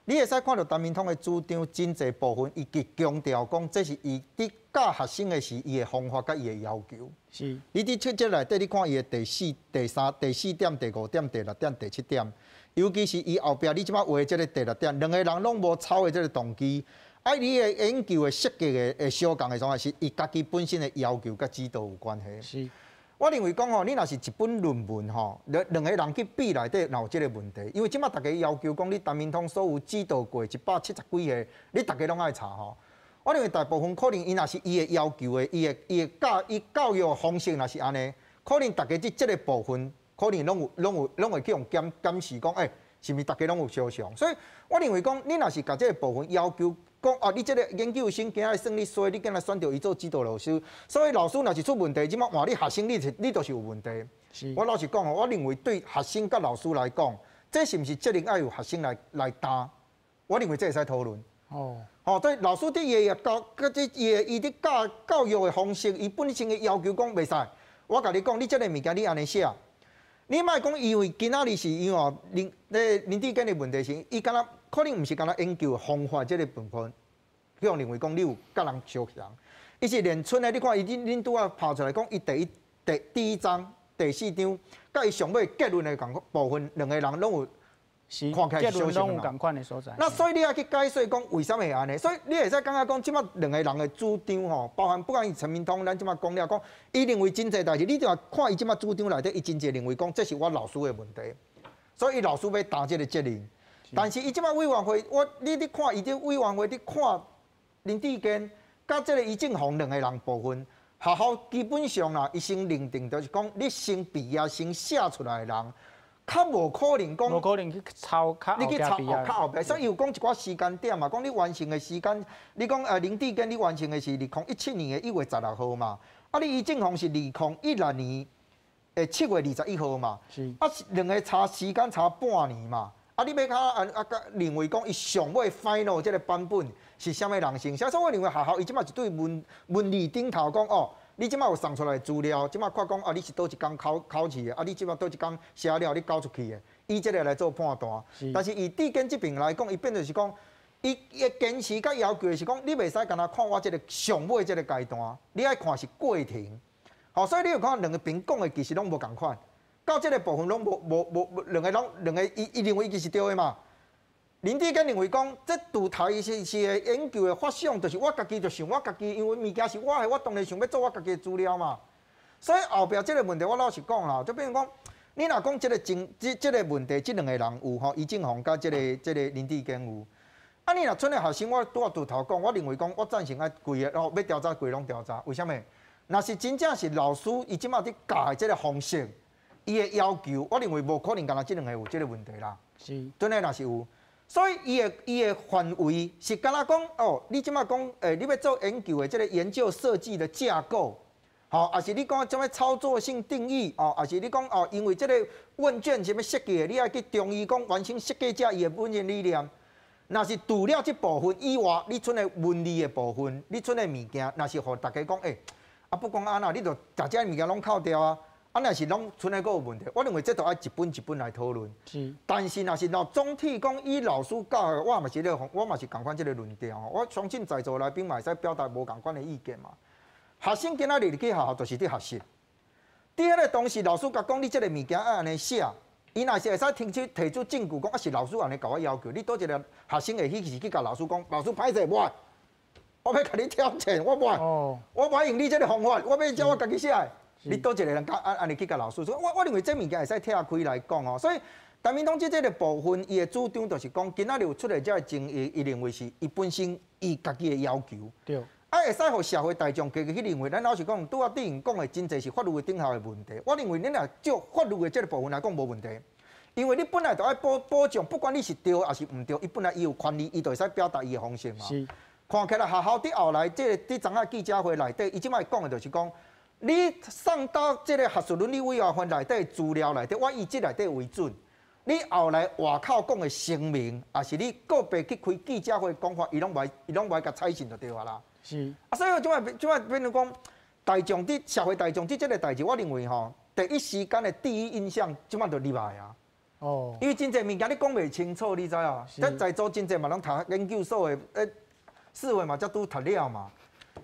你會使看著陳明通的主張，真濟部分，伊極強調講，這是伊佇教學生的時，伊的方法佮伊的要求。是。你佇這節內底，你看伊的第四、第三、第四點、第五點、第六點、第七點，尤其是伊後壁你這擺畫這个第六點，兩个人攏無抄的這个動機，啊，你的研究的設計的會相仝的狀態，是伊家己本身的要求佮指導有關係。是。我認為講吼，你若是一本論文吼，兩兩個人去比內底，若有這个問題，因為這擺逐家要求講，你陳明通所有指導過170幾個，你逐家攏愛查吼。我認為大部分可能伊若是伊的要求的，伊的伊的教伊教育方式若是按呢，可能逐家佇這个部分，可能攏有攏有攏會去予檢檢視講，欸，是毋是逐家攏有相像？所以我認為講，你若是共這个部分要求講啊，你這个研究生今仔算你衰，你竟然選著伊做指導老師，所以老師若是出問題，這擺換你學生，你你就是有問題。我老實講吼，我認為對學生佮老師來講，這是毋是責任愛由學生來來擔？我認為這會使討論。哦。吼，對老師佇伊的教，佮這伊的伊佇教教育的方式，伊本身的要求講袂使。我共你講，你這个物件你按呢寫，你莫講因為今仔日是因為哦林咧林智堅的問題是，伊敢若可能毋是敢若研究方法這个部分，去予認為講你有佮人相像。伊是連賰的，你看伊恁恁拄仔拍出來講，伊第一第第一章第四章，佮伊上尾結論的仝部分，兩個人攏有是，看起来结论拢有仝款的所在。那所以你爱去解释讲为啥物会按呢？所以你会使感觉讲，这马两个人的主张吼，包含不管是陈明通，咱这马讲了讲，伊认为真济代志，你就看伊这马主张内底，伊真济认为讲这是我老师的问题，所以伊老师欲担这个责任。但是伊这马委员会，我你咧看伊这委员会咧看林智坚佮这个余正宏两个人部分，学校基本上啦，伊先认定就是讲，你先毕业先写出来的人。较无可能讲，无可能去抄较你去抄较后壁，所以有讲一寡时间点嘛，讲你完成的时间，你讲林智坚你完成的是2017年的1月16号嘛，啊你余正宏是2016年的7月21号嘛，啊两个差时间差半年嘛，啊你欲较认为讲伊上尾 final 这个版本是啥物人先写，所以我认为学校伊这马是对文文字顶头讲哦。你这马有送出来资料，这马看讲啊，你是佗一工考考试的，啊，你这马佗一工写了，你交出去的，以这个来做判断。但是以智坚这边来讲，伊变做是讲，伊伊坚持佮要求的是讲，你袂使干焦看我这个上尾这个阶段，你爱看是过程。好，所以你有看两个边讲的其实拢无仝款，到这个部分拢无无无两个拢两个伊伊认为伊是对的嘛。林智坚认为讲，这独台是是的研究的发想，就是我家己就想我家己，因为物件是我的，我当然想欲做我家己的资料嘛。所以后壁这个问题，我老实讲啦，就变成讲，你若讲这个争这这个问题，这两个人有吼，余正宏佮这个林智坚有。啊，你若賰个学生，我拄仔拄头讲，我认为讲，我赞成爱规个哦，欲调查规拢调查。为啥物？若是真正是老师，伊这马伫教的这个方式，伊的要求，我认为无可能干焦这两个有这个问题啦。真的若是有。所以伊的伊的范围是敢若讲哦，你这马讲，欸，你欲做研究的这个研究设计的架构，吼，抑是你讲啥物操作性定义，哦，抑是你讲哦，因为这个问卷啥物设计的，你爱去中医讲完成设计者伊的本身理念。若是除了这部分以外，你賰的文字的部分，你賰的物件，若是予大家讲，欸，啊不管按怎，你就共这物件拢扣掉啊。啊，若是拢賰的阁有问题，我认为这都爱一本一本来讨论。但是若是若总体讲以老师教的，我嘛是咧，我嘛是仝款这个论调。我相信在座来宾嘛会使表达无仝款的意见嘛。学生今仔日入去学校就是伫学习，伫彼个当时老师共讲你这个物件爱按呢写，伊若是会使提出提出证据讲啊是老师按呢共我要求，你佗一个学生会去是去共老师讲，老师歹势，无爱，我欲共你挑战，我无爱，我无爱用你这个方法，我欲照我家己写的。你佗一个人共按按呢去共老师说，我认为这物件会使拆开来讲哦。所以陈明通这这个部分，伊的主张就是讲，今仔日有出来这个争议，伊认为是伊本身伊家己的要求。啊，会使予社会大众家己去认为。咱老实讲，拄仔智颖讲的真济是法律的顶头的问题。我认为恁若就法律的这个部分来讲无问题，因为你本来就爱保保障，不管你是对抑是毋对，伊本来伊有权利，伊就会使表达伊的方式嘛。看起来学校伫后来这个伫昨仔记者会内底，伊这摆讲的就是讲，你送到这个学术伦理委员会内底资料内底，我以这内底为准。你后来外口讲的声明，抑是你个别去开记者会讲话，伊拢袂伊拢袂共采信就对啊啦。啊，所以这摆这摆变成讲，大众伫社会大众伫这个代志，我认为吼，第一时间的第一印象，这摆就入来啊。因为真济物件你讲袂清楚，你知影？这在座真济嘛拢读研究所的，欸，四位嘛才拄读了嘛。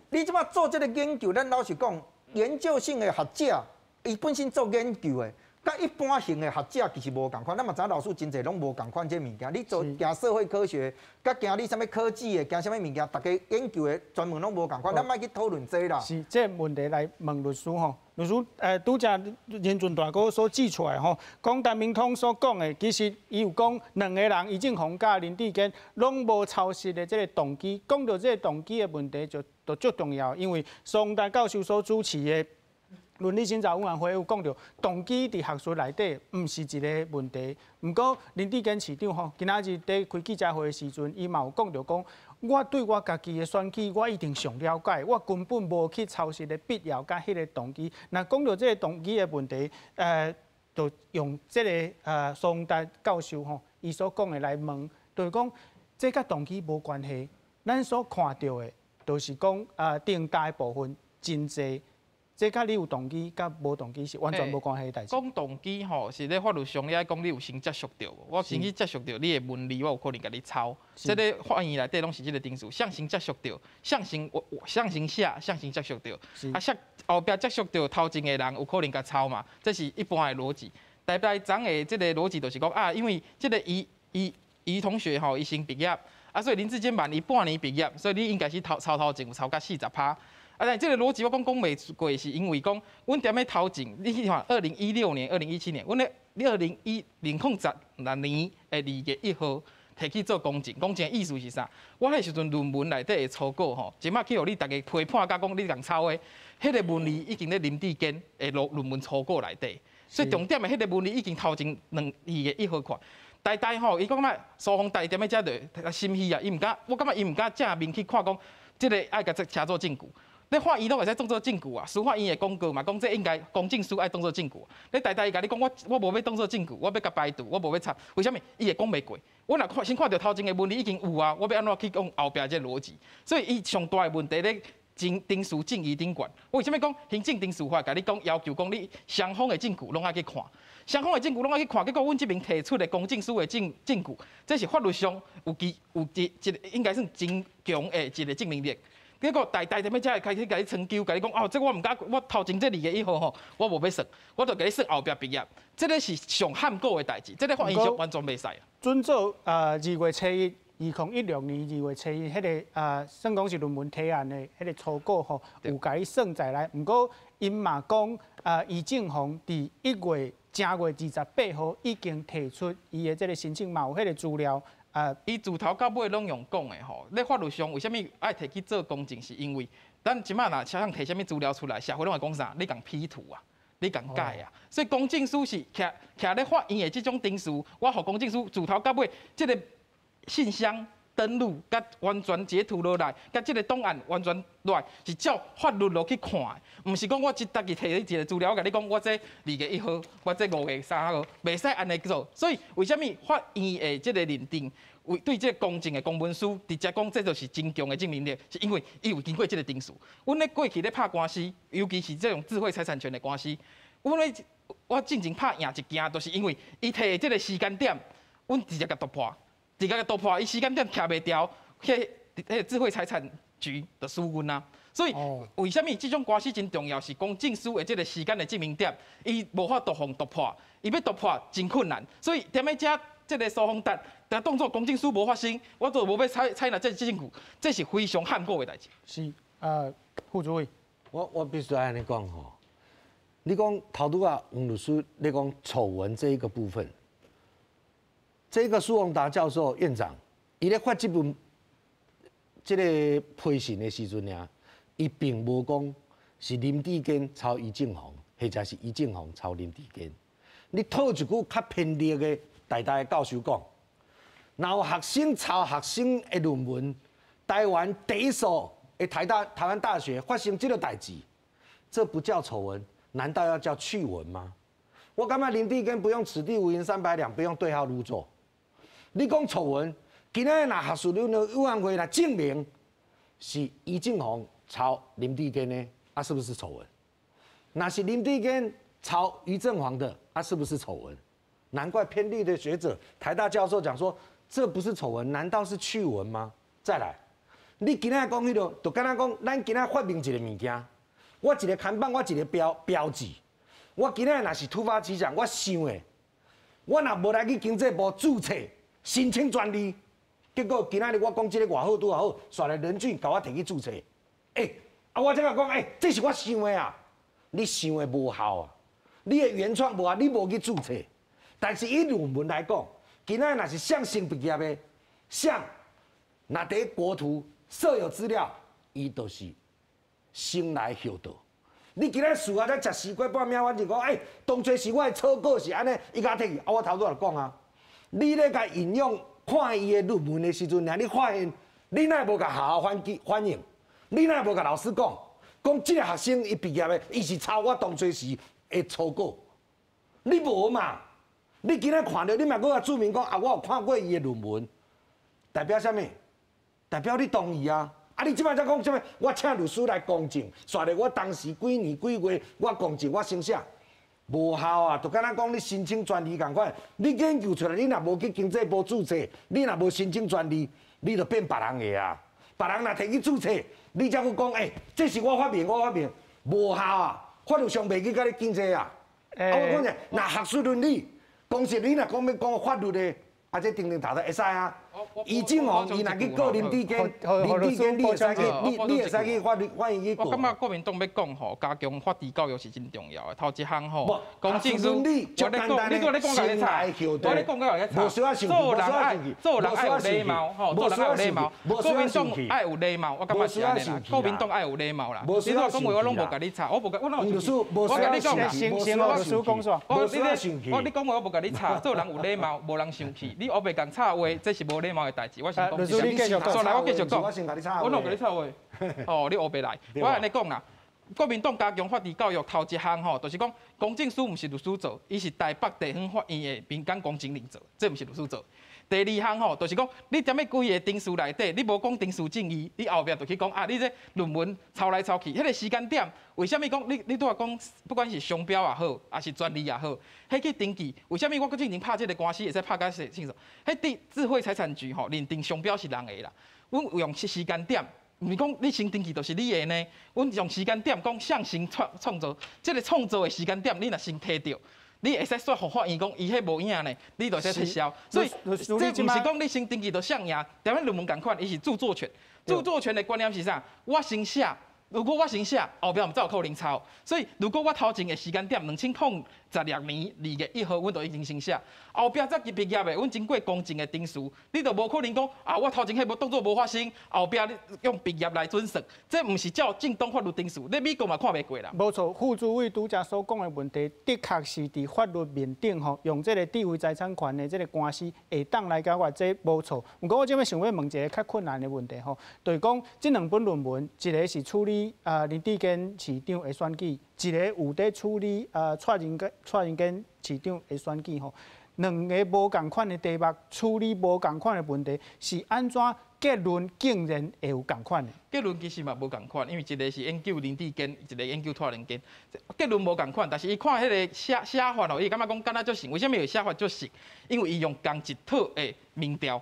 你这摆做这个研究，咱老实讲，研究性的学者，伊本身做研究的，佮一般性的学者其实无仝款。咱嘛知影老师真济拢无仝款这物件。你做行社会科学，佮行你啥物科技的，行啥物物件，大家研究的专门拢无仝款。咱莫去讨论这啦。是，这个问题来问律师吼，律师，拄才仁俊大哥所指出来吼，讲陈明通所讲的，其实伊有讲两个人，余正宏佮林智坚拢无抄袭的这个动机。讲到这个动机的问题就就足重要，因为苏宏达教授所主持的伦理审查委员会有讲到，动机伫学术内底毋是一个问题。毋过林智坚市长吼，今仔日伫开记者会的时阵，伊嘛有讲到讲，我对我家己的选举，我一定上了解，我根本无去抄袭的必要佮彼个动机。若讲到这个动机的问题，就用这个苏宏达教授吼，伊所讲的来问，就是讲这佮动机无关系。咱所看到的，就是讲重大的部分真济。这佮你有动机佮无动机是完全无关系的代志。讲动机吼，是咧法律上你爱讲你有先接触著无？我先去接触著你的文字，我有可能共你抄。这个法院内底拢是这个程序，谁先接触著，谁先谁先写，谁先接触著。啊，写后壁接触著头前的人有可能共抄嘛？这是一般的逻辑。台北昨的这个逻辑就是讲啊，因为这个伊余余同学吼，伊先毕业，啊，所以林智坚慢伊半年毕业，所以你应该是头抄头前有抄甲40%。啊，但这个逻辑我讲讲袂过，是因为讲，阮踮咧头前，你去看2016年、2017年，阮咧2010十六年的2月1号提去做公证，公证的意思是啥？我彼时阵论文内底的初稿吼，这马去予你逐家批判，佮讲你共抄的，彼个文字已经咧林智坚的论文初稿内底，所以重点的彼个文字已经头前2月1号看。台大吼，伊讲嘛，苏宏达踮咧遮就心虚啊，伊毋敢，我感觉伊毋敢正面去看讲，这个爱共这写做证据。你法院拢会使当做证据啊，司法院的讲过嘛，讲这应该公证书爱当做证据。你台大伊共你讲，我无欲当做证据，我欲共排除，我无欲插，为啥物？伊会讲袂过。我若看先看著头前的文字已经有啊，我欲按怎去讲后壁这个逻辑？所以伊上大的问题咧，程序正义顶悬。我为啥物讲行政程序法？共你讲要求讲你双方的证据拢爱去看，双方的证据拢爱去看，结果阮这边提出的公证书的证据，这是法律上有其有一一个应该算真强的一个证明力。结果台大踮咧遮会开始共你参究，共你讲哦，这我毋敢，我头前这2月1号吼，我无欲算，我就共你算后壁毕业。这个是上罕见的代志，这个法院上完全袂使。准做2月7日，2016年2月7日，彼个算讲是论文提案的彼个初稿吼，有共伊算在内。毋过𪜶嘛讲余正煌伫1月正月28号已经提出伊的这个申请，嘛有彼个资料。伊自头到尾拢用讲的吼，咧法律上为啥物爱提去做公证？是因为咱这马若啥人提啥物资料出来，社会拢会讲啥？你共 P 图啊，你共改啊。所以公证书是徛徛咧法院的这种程序，我予公证书自头到尾这个信箱登录，佮完全截图落来，佮这个档案完全落来，是照法律落去看的，毋是讲我一家己提一个资料，我共你讲，我这2月1号，我这5月3号，袂使按呢做。所以为啥物法院的这个认定，为对这个公证的公文书直接讲这就是真强的证明力，是因为伊有经过这个程序。阮咧过去咧拍官司，尤其是这种智慧财产权的官司，阮咧我进前拍赢一件，就是因为伊提的这个时间点，阮直接共突破。直接共突破，伊时间点徛袂牢，彼个智慧财产局就输阮啊。所以为啥物这种官司真重要？是公证书的这个时间的证明点，伊无法度予突破，伊欲突破真困难。所以踮咧遮这个苏宏达，但当做公证书无发生，我就无欲采纳这证据，这是非常罕见的代志。是，副主委，我必须按呢讲吼，你讲头拄仔黄律师，你讲丑闻这一个部分。这个苏宏达教授院长，伊咧发这份这个批信的时阵呢，伊并无讲是林智坚抄余正煌，或者是余正煌抄林智坚。你套一句较偏绿的台大的教授讲，若有学生抄学生的论文，台湾第一所的台大台湾大学发生这个代志，这不叫丑闻，难道要叫趣闻吗？我感觉林智坚不用此地无银三百两，不用对号入座。你讲丑闻，今仔若学术伦理委员会若证明是余正煌抄林智坚的，啊，是不是丑闻？若是林智坚抄余正煌的，啊，是不是丑闻？难怪偏绿的学者、台大教授讲说，这不是丑闻，难道是趣闻吗？再来，你今仔讲彼个，就敢若讲，咱今仔发明一个物件，我一个看板，我一个标志，我今仔若是突发奇想，我想的，我若无来去经济部注册。申请专利，结果今仔日我讲这个偌好拄好，煞来仁俊共我提去注册。欸，啊我这个讲，欸，这是我想的啊，你想的无效啊，你的原创无效，你无去注册。但是以论文来讲，今仔日若是啥先毕业的，啥若伫国图所有资料，伊就是先来后到。你今仔事后才食西瓜半暝，我就讲，欸，当初是我的草稿是按呢，伊共提去，啊，我头拄仔就讲啊。你咧共引用看伊的论文的时阵，你发现你哪无共学校反映？你哪无共老师讲？讲这个学生伊毕业的，伊是抄我当初时的初稿，你无嘛？你今仔看著，你嘛阁共注明讲啊，我有看过伊的论文，代表啥物？代表你同意啊？啊，你这摆才讲啥物？我请律师来公证，煞咧我当时几年几月我公证，我先写。无效啊！就敢若讲你申请专利仝款，你研究出来，你若无去经济部注册，你若无申请专利，你就变别人的啊！别人若提去注册，你才阁讲，欸，这是我发明，我发明，无效啊！法律上袂去共你竞争啊！啊，我讲者，若学术伦理，讲实，你若讲欲讲法律的，啊，這定定頭頭會使啊。余正煌伊若去告林智堅，林智堅你會使去，你會使去法院去告。我感覺國民黨欲講吼，加強法治教育是真重要的。頭一項吼，公正書，我咧講，你閣咧講共你吵，我咧講共你吵。做人愛做人愛有禮貌，吼，做人愛有禮貌。國民黨愛有禮貌，我感覺是按呢啦。國民黨愛有禮貌啦。你拄仔講話我攏無共你吵，我無共，我哪有生氣？我共你講啦，我你講話我無共你吵，做人有禮貌，無人生氣。你烏白共吵話，這是無禮貌的代誌。我先講，煞來我繼續講。我哪有共你吵話？哦，你烏白來。我按呢講啦，國民黨加強法治教育頭一項吼，就是講公證書毋是律師做，伊是台北地方法院的民間公證人做，這毋是律師做。第二項吼，就是講你踮咧規个程序內底，你無講程序正義，你後壁就去講啊，你這論文抄來抄去，彼個時間點，為啥物講你你拄仔講，不管是商標也好，抑是專利也好，彼去登記，為啥物我閣進前拍這个官司會使拍甲清楚？彼佇智慧財產局吼認定商標是人的啦，阮有用時間點，毋是講你先登記就是你的呢？阮用時間點講，誰先創造，這个創造的時間點，你若先提著。你會使說予法院講，伊彼無影呢，你就會使撤銷。所以這毋是講你先登記就誰贏，踮咧論文仝款，伊是著作權。著作權的觀念是啥？我先寫，如果我先寫，後壁毋才有可能抄。所以如果我頭前的時間點2016年2月1號，阮就已經先寫，後壁才去畢業的，阮經過公正的程序，你就無可能講啊，我頭前彼無當做無發生，後壁你用畢業來準算，這毋是照正當法律程序，你美國嘛看袂過啦。無錯，傅主委拄才所講的問題，的確是佇法律面頂吼，用這个智慧財產權的這个官司會當來解決，這無錯。毋過我這擺想欲問一个較困難的問題吼，就是講這兩本論文，一个是處理林智堅市長的選舉，一个有佇處理蔡仁堅市長的選舉吼，兩个無仝款的題目處理無仝款的問題，是按怎結論竟然會有仝款的？結論其實嘛無仝款，因為一个是研究林智堅，一个研究蔡仁堅，結論無仝款，但是伊看彼个寫法吼，伊感覺講敢若足像，為啥物會寫法足像？因為伊用仝一套的民調。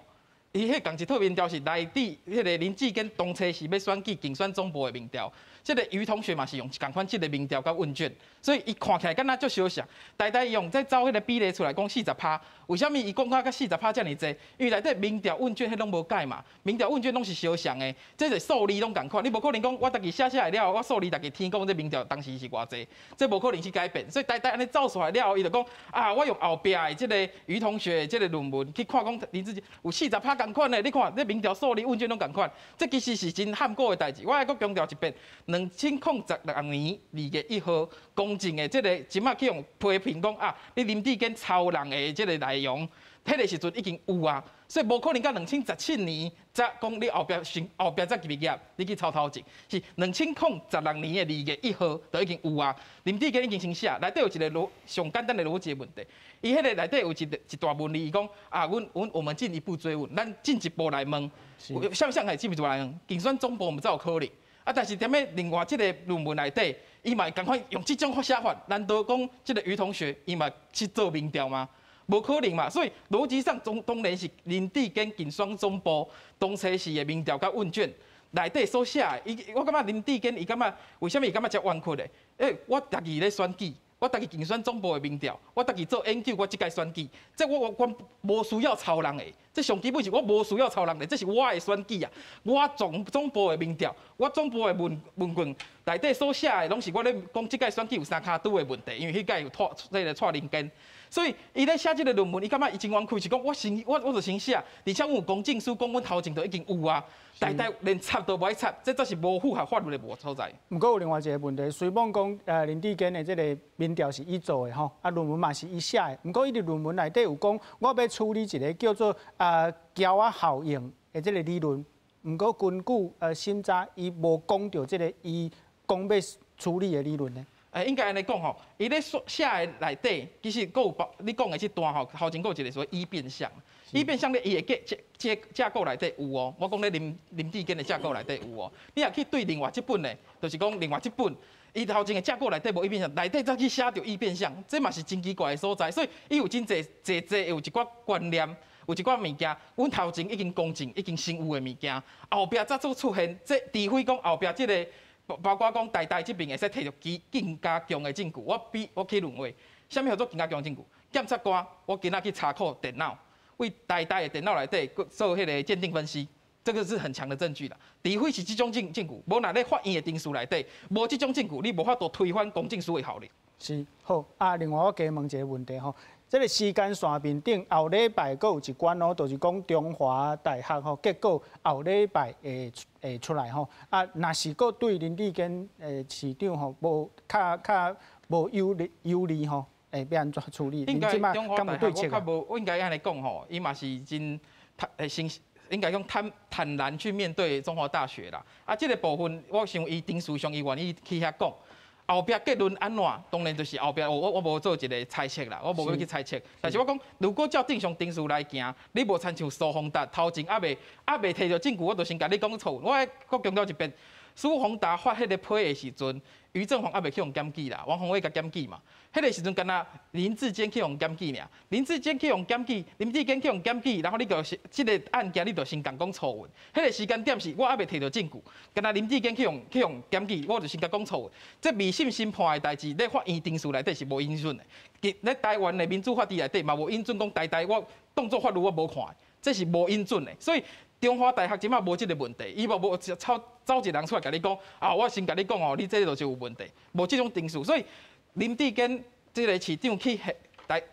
伊彼仝一套民調是來自彼个林智堅當初是欲選舉競選總部的民調，這个余同學嘛是用仝款這个民調佮問卷，所以伊看起來敢若足相像。台台用這走彼个比例出來講四十趴，為啥物伊講甲四十趴遮爾濟？因為內底民調問卷彼攏無改嘛，民調問卷攏是相像的，這個數字攏仝款，你無可能講我家己寫寫來了，我數字家己天講這民調當時是偌濟，這無可能去改變。所以台台按呢走出來了後，伊就講啊，我用後壁的這个余同學的這个論文去看講林智堅有四十趴仝款的，你看這民調數字問卷攏仝款，這其實是真罕過的代誌。我愛閣強調一遍，2016年2月1號公正的這个，這擺去用批評講啊，你林智堅抄人的這个內容，彼个時陣已經有啊，所以無可能到2017年才講你後壁先後壁才畢業，你去抄頭前，是2016年2月1號就已經有啊。林智堅已經先寫，內底有一个邏上簡單的邏輯問題，伊彼个內底有一段文字，伊講啊，阮我們進一步追問，咱進一步來問，啥啥會進一步來問？競選總部毋才有可能。啊，但是踮咧另外這个論文內底，伊嘛會仝款用這種寫法，難道講這个余同學伊嘛去做民調嗎？無可能嘛，所以邏輯上當然是林智堅競選總部當初時的民調佮問卷內底所寫的。伊我感覺林智堅伊感覺為啥物伊感覺遮冤屈的？我家己咧選舉，我家己競選總部的民調，我家己做研究，我這屆選舉，這我無需要抄人的，這上基本是我無需要抄人的，這是我的選舉啊！我總部的民調，我總部的問卷內底所寫的，攏是我咧講這屆選舉有三跤拄的問題，因為彼屆有蔡這个蔡仁堅。所以伊咧寫這个論文，伊感覺伊真冤屈，是講我先我就先寫，而且阮有公證書講阮頭前就已經有啊，台台連插都無愛插，這才是無符合法律的無所在。毋過有另外一个問題，雖罔講林智堅的這个民調是伊做的吼，啊論文嘛是伊寫的，毋過伊佇論文內底有講，我欲處理一个叫做橋仔效應的這个理論，毋過根據審查，伊無講著這个伊講欲處理的理論呢。應該按呢講吼，伊咧寫的內底，其實閣有包你講的這段吼，頭前閣有一个所謂依變項，依變項咧，伊的架構內底有哦。我講咧林智堅的架構內底有哦。你若去對另外這本呢，就是講另外這本，伊頭前的架構內底無依變項，內底才去寫著依變項，這嘛是真奇怪的所在。所以伊有真濟濟濟有一寡觀念，有一寡物件，阮頭前已經公正，已經先有的物件，後壁才做出現。這除非講後壁這个。包括講台大這邊會使提著更加強的證據，我比我去論話，啥物叫做更加強證據？檢察官，我今仔去查扣電腦，为台大的电脑内底做彼个鉴定分析，这个是很强的证据啦。除非是这种证据，无若咧法院的程序内底，无这种证据，你无法度推翻公证书的效力。是好啊，另外我加问一个问题吼，这个时间线面顶后礼拜阁有一关哦，就是讲中华大学吼，结果后礼拜会出来吼，啊，若是阁对林智坚市长吼无较较无有利有利吼，会欲按怎处理？应该中华大学我较无，我应该按呢讲吼，伊嘛是真坦先应该讲坦坦然去面对中华大学啦。啊，这个部分我想伊程序上伊愿意去遐讲。后壁结论按怎，当然就是后壁我无做一个猜测啦，我无欲去猜测。但是我讲，如果照正常程序来行，你无亲像苏宏达头前犹未提著证据，我就先共你讲错误。我爱阁强调一遍，苏宏达发彼个批的时阵，余正煌犹未去予检举啦，王鸿薇共检举嘛。彼个时阵，敢若林智坚去予检举尔，林智坚去予检举，林智坚去予检举，然后你就这个案件，你就先共讲错误。彼个时间点是我犹未提著证据，敢若林智坚去予检举，我就先共讲错误。这未审先判的代志，咧法院程序内底是无允准的。咧台湾的民主法治内底嘛无允准讲台台我当作法律我无看，这是无允准的。所以中华大学这摆无这个问题，伊无无走走一个人出来共你讲啊，我先共你讲哦，你这个就是有问题，无这种程序。所以林智坚这个市长去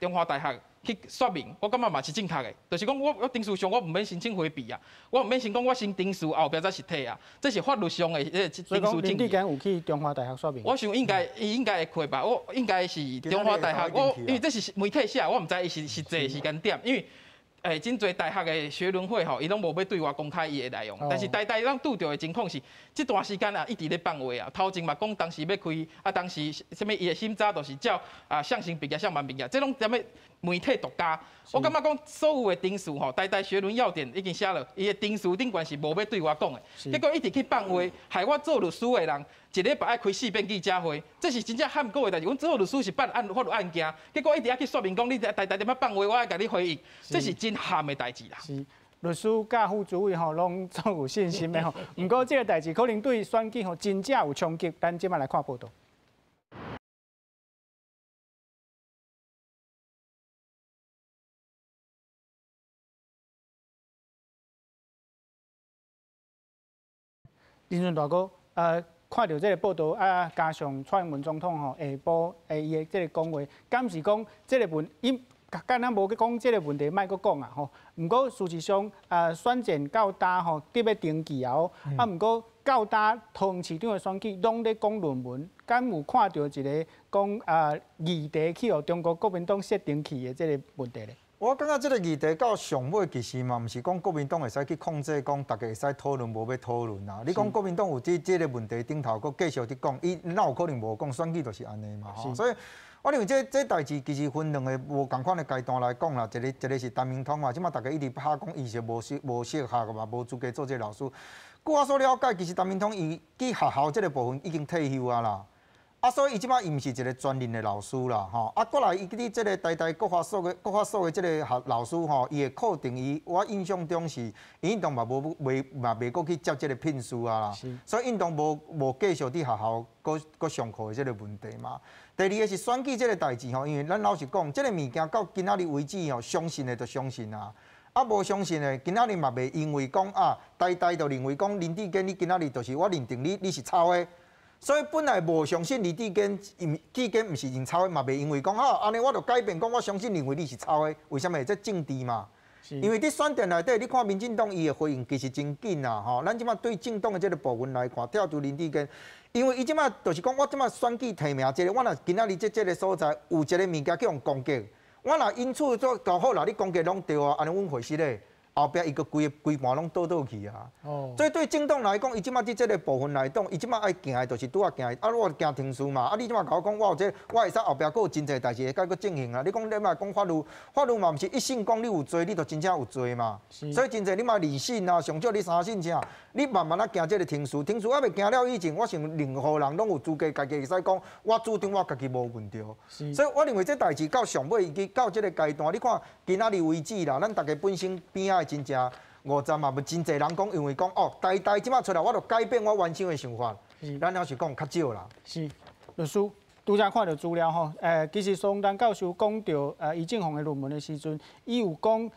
中华大学去说明，我感觉嘛是正确的，就是讲我程序上我毋免申请回避啊，我毋免先讲我先程序后壁才实体啊，这是法律上的这个程序正义。林智坚有去中华大学说明？我想应该伊应该会去吧，我应该是中华大学，我因为这是媒体写，我毋知伊是实际时间点，因为。真济大学的学伦会吼，伊拢无欲对外公开伊的内容。但是台大咱拄著的情况是，这段时间啊，一直咧放话啊。头前嘛讲当时欲开，啊当时啥物伊的审查就是照啊向先毕业向慢毕业，这拢啥物媒体独家。我感觉讲所有的程序吼，台大学伦要点已经写了，伊的程序顶悬是无欲对外讲的。结果一直去放话，害我做律师的人一礼拜爱开4遍记者会，这是真正罕见的代志。阮做律师是办案法律案件，结果一直爱去说明讲你台大踮遐放话，我爱共你回应，这是真譀的代志啦。是，律师佮副主委吼拢足有信心的吼。毋过这个代志可能对选举吼真正有冲击。咱这摆来看报道。林顺大哥，看到这个报道啊，加上蔡英文总统吼下晡伊的这个讲话，敢是讲这个问，伊敢若无去讲这个问题，莫阁讲啊吼。毋过事实上，选战到今吼，得欲登记啊，啊，毋过到今桃园市长的选举拢咧讲论文，敢有看到一个讲啊议题去予中国国民党设定去的这个问题咧？我感觉这个议题到上尾其实嘛，毋是讲国民党会使去控制，讲大家会使讨论，无欲讨论啊。你讲国民党有伫这个问题顶头，阁继续伫讲，伊哪有可能无讲？选举就是按呢嘛。所以，我认为这代志其实分两个无仝款的阶段来讲啦。一个是陈明通嘛，这摆大家一直拍讲伊是无适合嘛，无资格做这个老师。据我所了解，其实陈明通伊去学校这个部分已经退休啊啦。啊，所以伊这摆伊毋是一个专任的老师啦，吼。啊，过来伊伫这个台大国法所的这个学老师吼，伊的课程伊我印象中是，伊应当嘛无袂嘛袂阁去接这个聘书啊啦。所以应当无继续伫学校阁上课的这个问题嘛。第二个是选举这个代志吼，因为咱老实讲，这个物件到今仔日为止吼，相信的就相信啊，啊无相信的，今仔日嘛袂因为讲啊，台大就认为讲林智坚你今仔日就是我认定你是抄的。所以本来无相信林智坚，智坚毋是用抄的，嘛袂因为讲吼，按呢我就改变讲，我相信认为你是抄的，为啥物？这政治嘛。因为伫选战内底，你看民进党伊的回应其实真紧啊，吼。咱这摆对政党的这个部分来看，跳除林智坚，因为伊这摆就是讲，我这摆选举提名这个，我若今仔日这个所在有一个物件去予攻击，我若因此做搞好啦，你攻击拢对啊，按呢阮回事咧。后壁伊阁规规盘拢倒倒去啊！所以对政党来讲，伊这摆伫这个部分来讲，伊这摆爱行的就是拄仔行的。啊，我行程序嘛。啊，你这摆共我讲，我有这個，我会使后壁阁有真济代志会阁阁进行啊。你讲你嘛讲法律，法律嘛毋是一审讲你有罪，你就真正有罪嘛。所以真济你嘛二审啊，上少你三审啥，你慢慢仔行这个程序，程序犹未行了以前，我想任何人拢有资格家己会使讲，我主张我家己无问题。所以我认为这代志到上尾，到这个阶段，你看今仔日为止啦，咱大家本身边仔。真正50嘛，无真济人讲，因为讲哦，台大这摆出来，我就改变我原先的想法。咱还是讲较少啦。是，律师，拄才看著資料吼，其實蘇宏丹教授講著余正煌的論文的時陣，伊有講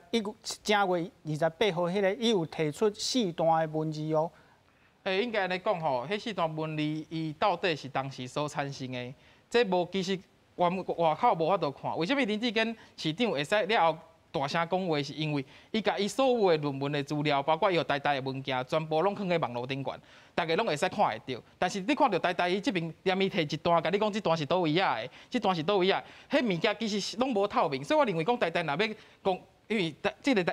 伊正月28號彼个，伊有提出四段的文字哦。應該按呢講吼，彼四段文字伊到底是當時所產生的，這無其實外外口無法度看。為啥物林智堅市長會使了後大聲講話？是因為伊共伊所有的論文的資料，包括伊予台大的文件，全部攏囥佇網路頂懸，逐家攏會使看會著。但是你看著台大伊這邊連伊提一段，共你講這段是佗位仔的，這段是佗位仔，彼物件其實攏無透明。所以我認為講台大若欲講。因為這个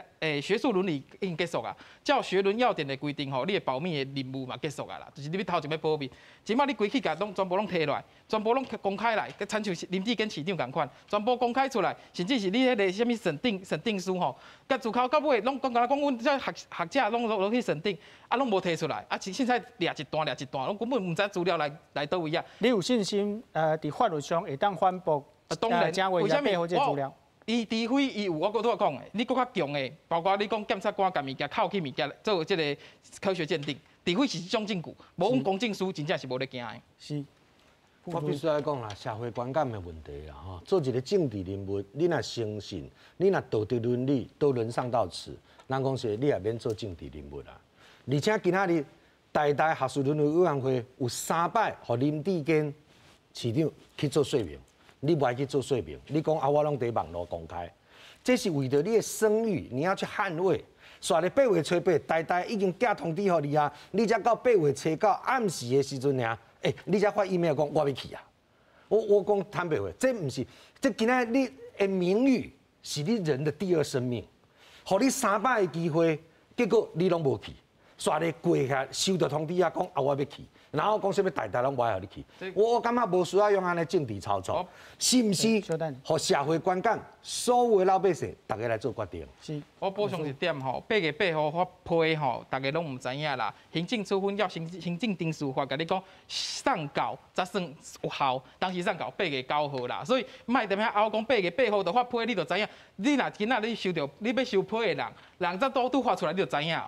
學術倫理已經結束啊，照學倫要點的規定吼，你的保密的任務嘛結束啊啦，就是你欲頭前欲保密。這擺你規氣共攏全部攏提落來，全部攏公開來，親像林智堅市長仝款，全部公開出來，甚至是你彼个啥物審定書吼，共自頭到尾攏講敢若講阮這學者攏去審定，啊攏無提出來，啊現在掠一段掠一段，攏根本毋知資料來佗位啊。你有信心佇法律上會當反駁？當然，為啥物？這資料？伊除非伊有我閣拄仔講的，你閣較強的，包括你講檢察官共物件扣去物件做這个科學鑑定，除非是這種證據，無阮公證書真正是無咧驚的。是，我必須愛講啦，社會觀感的問題啦，吼，做一個政治人物，你若誠信，你若道德倫理都淪喪到此，人講是，你也免做政治人物啦。而且今仔日台大學術倫理委員會有三擺予林智堅市長去做說明。你無愛去做說明，你講啊，我攏佇網路公開，這是為著你的聲譽，你要去捍衛。煞咧8月初8，台大已經寄通知予你啊，你才到8月初9暗時的時陣爾，你才發 email 講我欲去啊。我講坦白話，這毋是，這今仔你的名譽是你人的第二生命，予你三擺的機會，結果你攏無去，煞咧過下收著通知啊，講啊我欲去。然後講啥物台大攏無愛予你去，我感覺無需要用按呢政治操作，是毋是？予社會觀感，所有的老百姓，逐家來做決定。是。我補充一點吼，8月8號發批吼，逐家攏毋知影啦。行政處分了行政程序法，共你講上告才算有效，當時上告8月9號啦，所以莫踮遐拗講八月八號就發批，你就知影。你若今仔你收著，你欲收批的人，人才拄拄發出來，你就知影。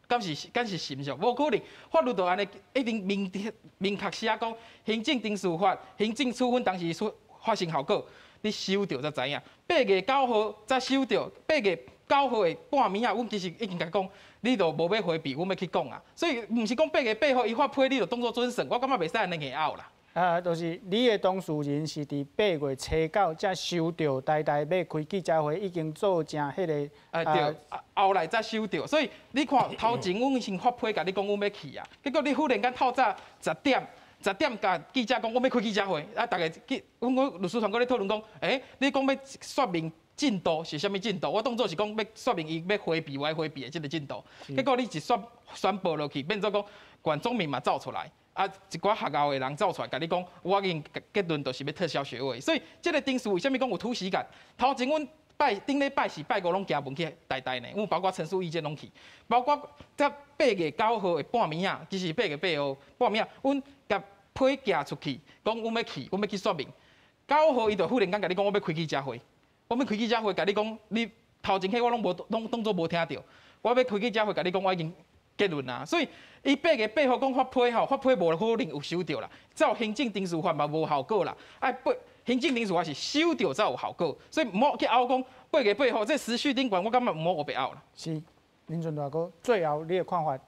敢是是毋是？無可能，法律就按呢一定明確寫講，行政程序法、行政處分當時出發生效果，你收著才知影。8月9號才收著，8月9號的半暝仔，阮其實已經共講，你都無欲迴避，阮欲去講啊。所以毋是講八月八號伊發批，你就當作準算，我感覺袂使按呢硬拗啦。啊，就是你的當事人是佇8月初9才收著台大欲開記者會，已經做成彼个。對，後來才收著，所以你看頭前阮先發批，共你講阮欲去啊，結果你忽然間透早十點，十點共記者講阮欲開記者會，啊，逐家記，阮律師團閣咧討論講，你講欲說明進度是啥物進度？我當作是講欲說明伊欲迴避，無愛迴避的這个進度，結果你一宣布落去，變做講管中閔嘛走出來。啊，一寡學校的人走出來，共你講，我已經結論就是欲撤銷學位，所以這个程序為啥物講有突襲感？頭前阮拜頂禮拜四、拜五攏行文去台大呢，阮包括陳述意見攏去，包括這8月9號的半暝仔，其實8月8號半暝仔，阮共批寄出去，講阮欲去，阮欲去說明。9號伊就忽然間共你講，我欲開記者會，我欲開記者會，共你講，你頭前彼我攏無攏當作無聽著，我欲開記者會，共你講，我已經結論啊，所以伊8月8號講發批吼，發批無可能有收著啦，照行政程序法嘛無效果啦，愛八行政程序法是收著才有效果，所以毋好去拗講八月八號這時序頂懸，我感覺毋好烏白拗啦。是，林俊大哥，最後你的看法，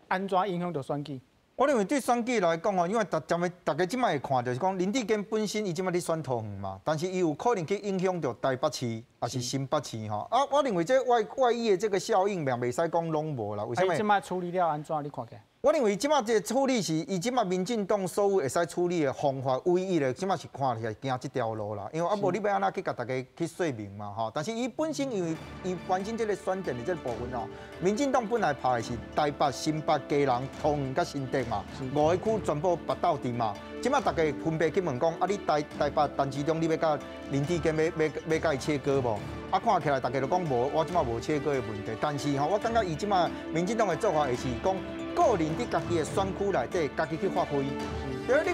按怎影響著選舉？我認為對選舉來講吼，因為逐家這擺會看，就是講林智堅本身伊這擺咧選桃園嘛，但是伊有可能去影響著台北市，抑是新北市吼。啊，我認為這外溢的這個效應，嘛袂使講攏無啦。為啥物？這擺處理了按怎？你看起來？我認為這擺這個處理是，伊這擺民進黨所有會使處理的方法，唯一的這擺是看起來行這條路啦。因為啊，無你欲按怎去共逐家去說明嘛吼。但是伊本身因為伊關心這個選戰的這個部分吼，民進黨本來拍的是台北、新北、基隆、桃園佮新竹嘛，五個區全部拔鬥陣嘛。這擺逐家分別去問講，啊，你台北陳時中，你欲共林智堅欲共伊切割無？啊，看起來逐家都講無，我這擺無切割的問題。但是吼，我感覺伊這擺民進黨的做法會是講，個人佇家己的選區內底，家己去發揮。對，你。